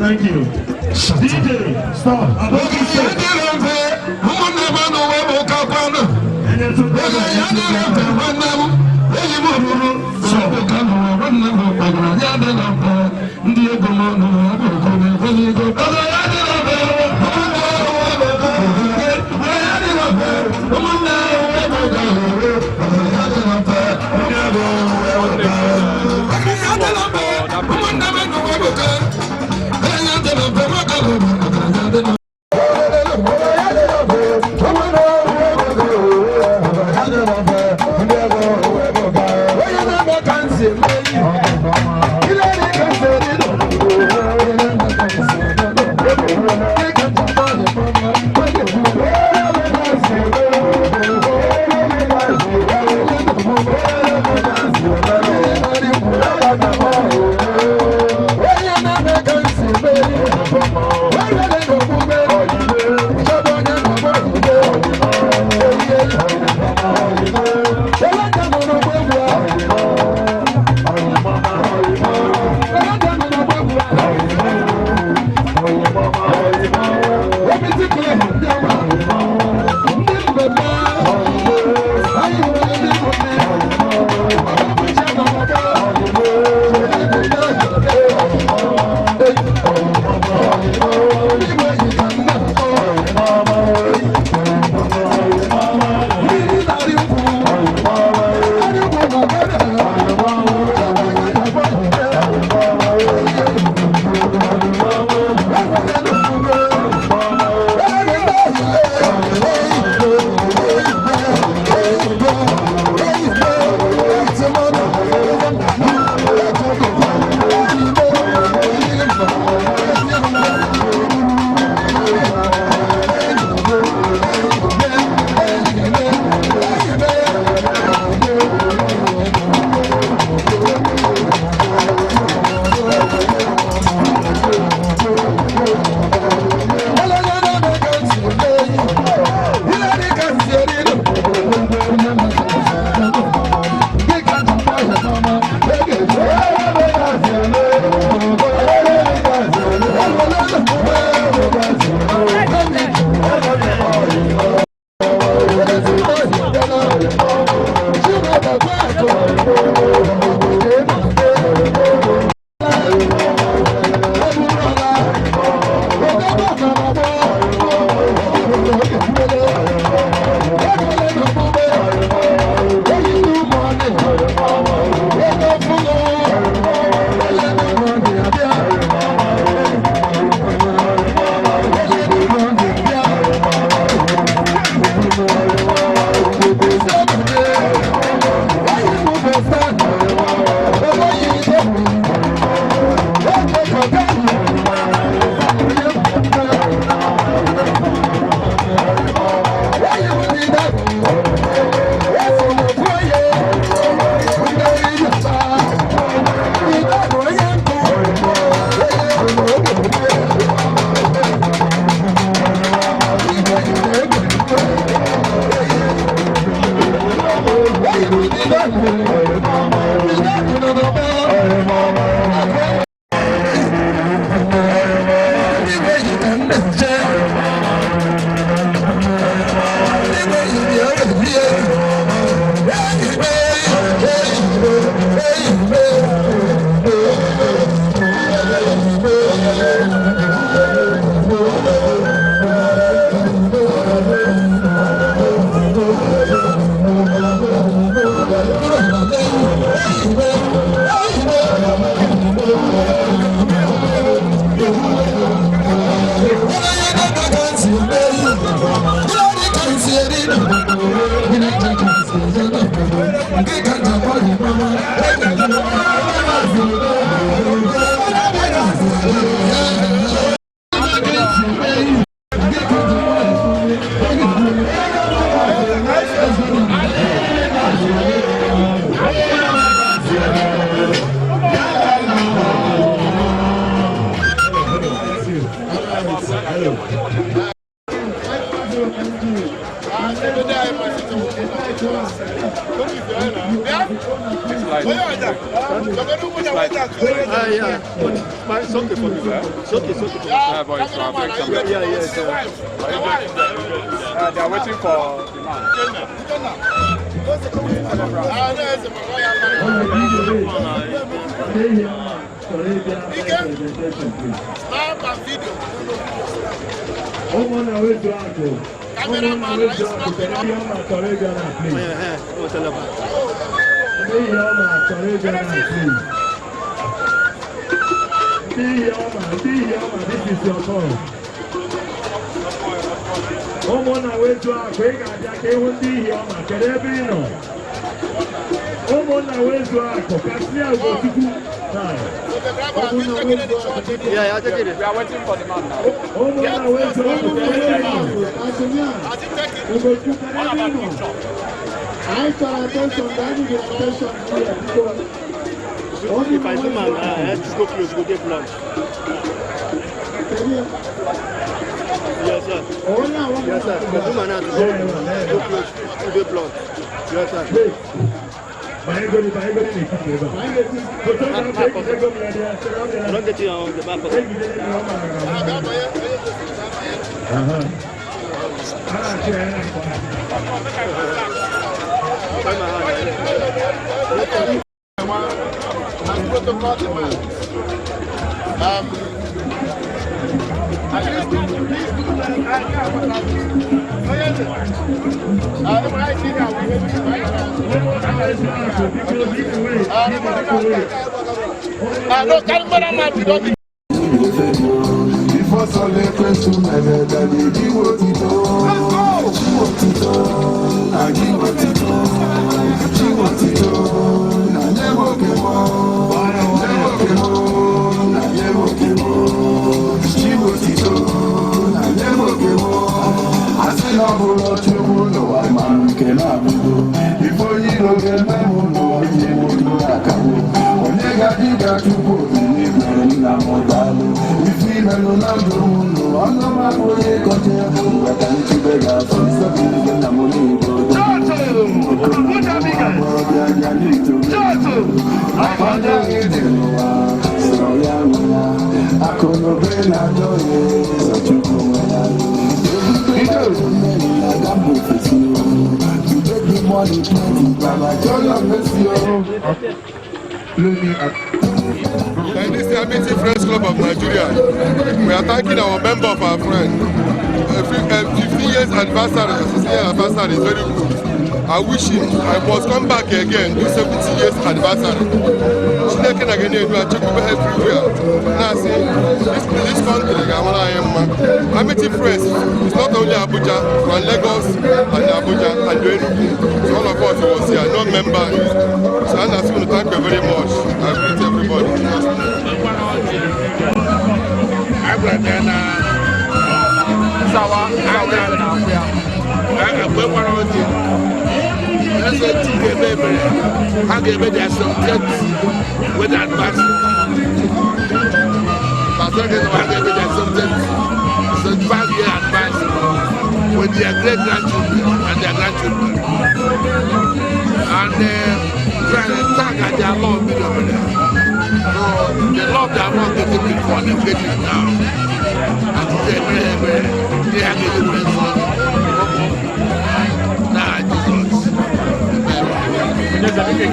Thank you. DJ, stop. Thank you. They are waiting for the man. This is your call. Ụmụnna wetu akụ, ị ga-abịa ka ịhụ ndị ihe ọma. Kedu ebe ị nọ? Ụmụnna wetu akụ, Kasia Ugochukwu. Ụmụnna wetu akụ, kedu ebe ị nọ? Ugochukwu, kedu ebe ị nọ? Anyị chọrọ attention, ka anyị need attention here, biko. If I zoom and just go close, go get blunt. Yes, sir. Yes, sir. If I zoom and go close, go get blunt. Yes, sir. I don't get you on the back. As protocol demands. Church! And this is Amity Friends Club of Nigeria. We are thanking our member of our friend. 15 years anniversary, 16 years anniversary is very good. I wish him, I must come back again, do 70 years anniversary. Chineke na gane edu achekwube everywhere. Now see, this country, Amity Friends is not only Abuja, from Lagos and Abuja and Enugu. So all of us was here, no member. So I ask you to thank you very much. I greet everybody. With their great grandchildren and their grandchildren. And thank and their love be over there. So the love they are not getting before, they get it now. And today, very, very, they are getting very now, Jesus. Hi,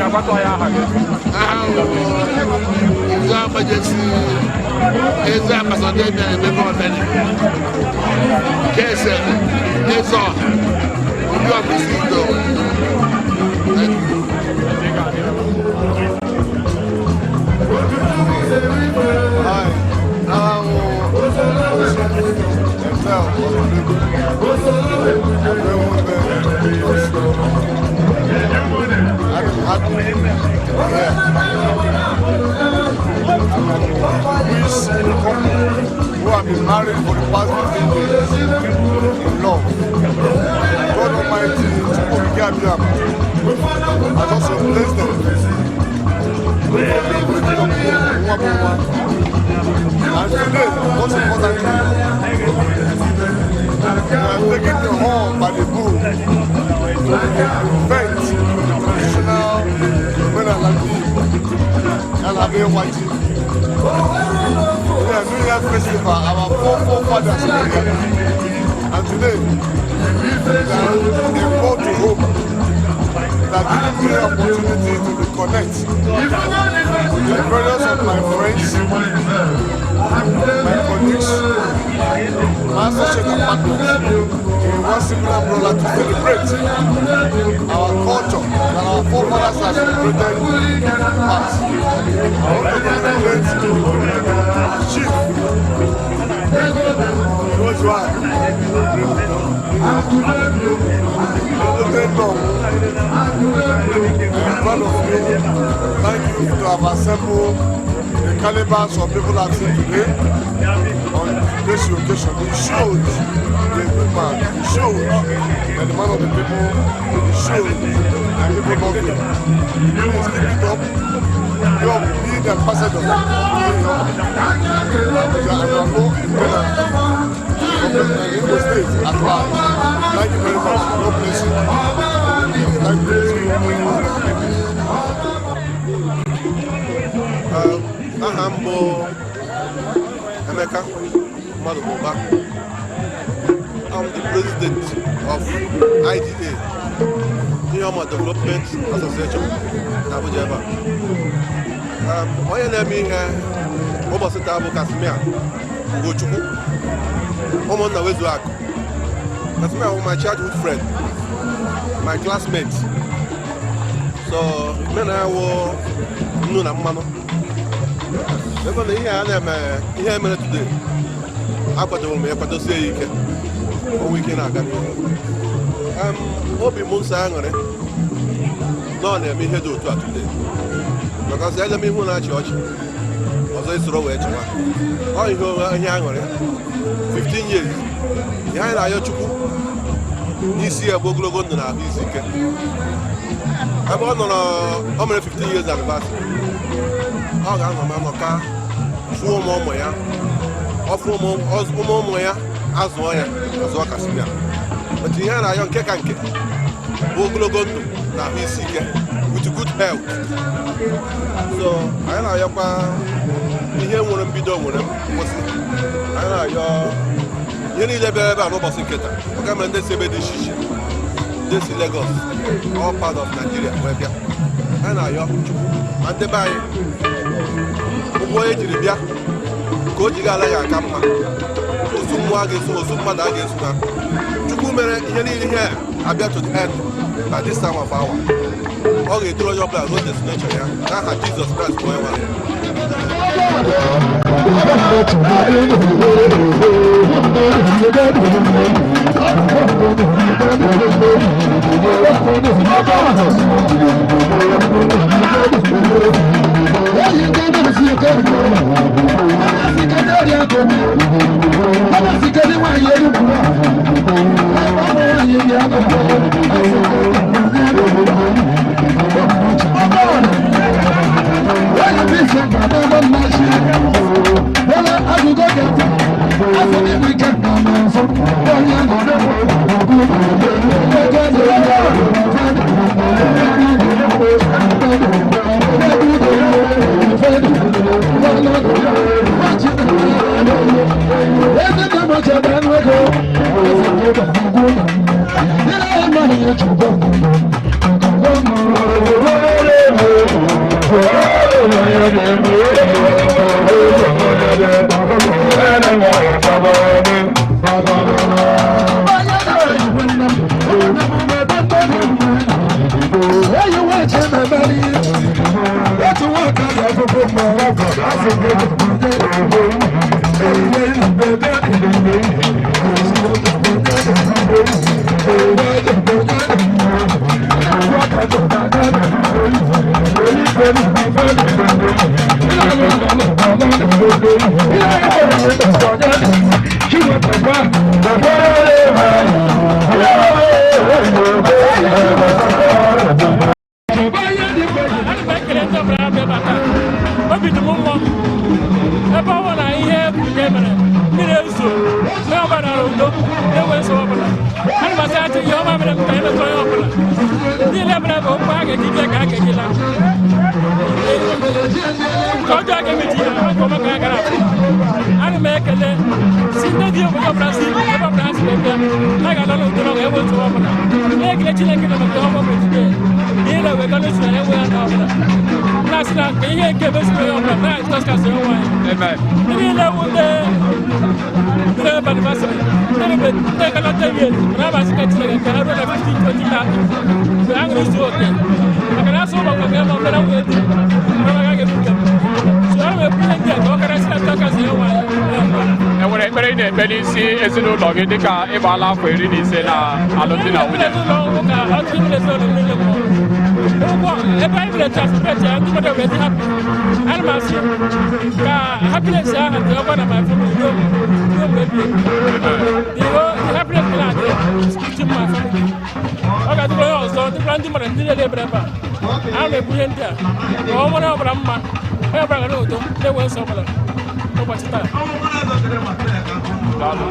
wish the couple who have been married for the past 15 years in love. God Almighty, has also blessed them. And today, most importantly, we are taking the horn by the bull to prevent the traditional Omenala and Abe Waji. We are New Year Festival, our forefathers were here. And today, they call to hope that giving me the opportunity to reconnect with the various of my friends, my colleagues, my associates and partners in one single umbrella to celebrate our culture that our forefathers have celebrated in the past. I want to congratulate Chief Joshua. I'm proud of you. Thank you to have assembled the calibers of people I've seen today on this occasion. It showed the good man, it showed that the man of the people, it showed that people love him. Please keep it up. You are being the ambassador of Imo State at large. Thank you very much. God bless you. Thank you. Aha m bụ Emeka Madububa. I'm the president of IDA, Ihioma Development Association na Abuja ebe a. Onye na-eme ihe ụbọchị taa bụ Casimir Ugochukwu, ụmụnna Wezuakụ. Casimir was my childhood friend, my classmate. So, me na ya wụ nnu na mmanụ. Ebe na ihe a na-eme, ihe mere today, akwadoro m ya kwadosie ya ike, onwe ike na-aga n'ihu. Obi m nsọ aṅụrị na ọ na-eme ihe dị otu a today. Maka ọsọ ele m ihu na-achị ọchị, ọzọ isoro wee chịwa. Ọ ihe aṅụrị, 15 years, ihe anyị na-ayọ Chukwu n'isi ya bụ ogologo ndụ na ahụ isi ike. Ebe ọ nọrọ, o mere 15 years anniversary. Ọ ga-anọ ma nọka fụọ ụmụ ụmụ ya, ọ fụọ ụmụ ụmụ ya, azụọ ya, azụọ Casimir. Otu ihe a na-ayọ nke ka nke bụ ogologo ndụ na ahụ isi ike. with good health. So anyị na-ayọkwa ihe nwere mbido nwere nkwụsị. Anyị na-ayọ ihe niile bịara ebe a n'ụbọchị nke taa, maka mere ndị si ebe dị iche iche, ndị si Lagos, all part of Nigeria wee bịa. Anyị na-ayọ Chukwu ma ndị be anyị ụgwọ onye jiri bịa ka o ji ga ala ya aka mma. Ozu mmụọ a ga-eso, ozu mmadụ a ga-eso ha. Chukwu mere ihe niile ihe a abịa to the end by this time of hour, ọ ga-eduru onye ọbụla ruo destination ya n'aha Jizọs Kraịst bụ onye nwe anyị. Ana m ekele ndị ọbụla bịa ebe a taa. Obi dị m mma ebe ọ bụ na ihe nke mere mmiri ezo, onye ọbụla nara udo na-enwe nsogbu ọbụla. Ana m asị achị ihe ọma mere m ka emetụ onye ọbụla niile mere bụ mkpa a ga-eji bịa ka a ga-eji laa nke ọjọọ a ga-emeji ya nke ọma ka a gara afụ. Ana m ekele si ndị dị obodo ọbụla si ebe ọbụla ha si wee bịa ha ga-ala n'udo na enwe nsogbu ọbụla, na-ekele Chineke na maka ihe ọma mere today niile wee gaa n'otu na enwe ya na ọbụla na-asị na nke ihe nke mezuru onye ọbụla na Jizọs Kraịst onye nwe anyị. Ndị niile wụ ndị na-ebe anniversary, ndị gara 10 years, mana abasị ka Chineke ka ha ruo na 15, 20, 30 mgbe ha ṅụrụ zuo oke, maka na asụ ụlọ ka ma ọbụla nwunye di mana maka ga-ebu nke m. So ana m ekwu ihe ndị a ka ọ karịsị na Jizọs Kraịst onye nwe anyị. Enwere ekpere ị na-ekpe n'isi ezinụlọ gị dịka ịgbala afọ 15 na alụmdi na nwunye? Ezinụlọ ụka ọtụtụ ndị ezinụlọ niile nwụrụ ụgwọ ebe anyị mere transport ya, ndị mmadụ wee dị happy. Ana m asị ka happiness ahụ dị ọkwa na my family ruo mgbe ebighị ebi. The whole the happiness ga na-adị between my family. Ọ ga-adịkwa onye ọzọ dịkwa ndị mmadụ ndị niile ebere ebe a. Ana m ebu ihe ndị a ka ọ nwere ọbụla mma, onye ọbụla gara n'udo na-enwe nsọ ọbụla ụbọchị taa. Daalụ.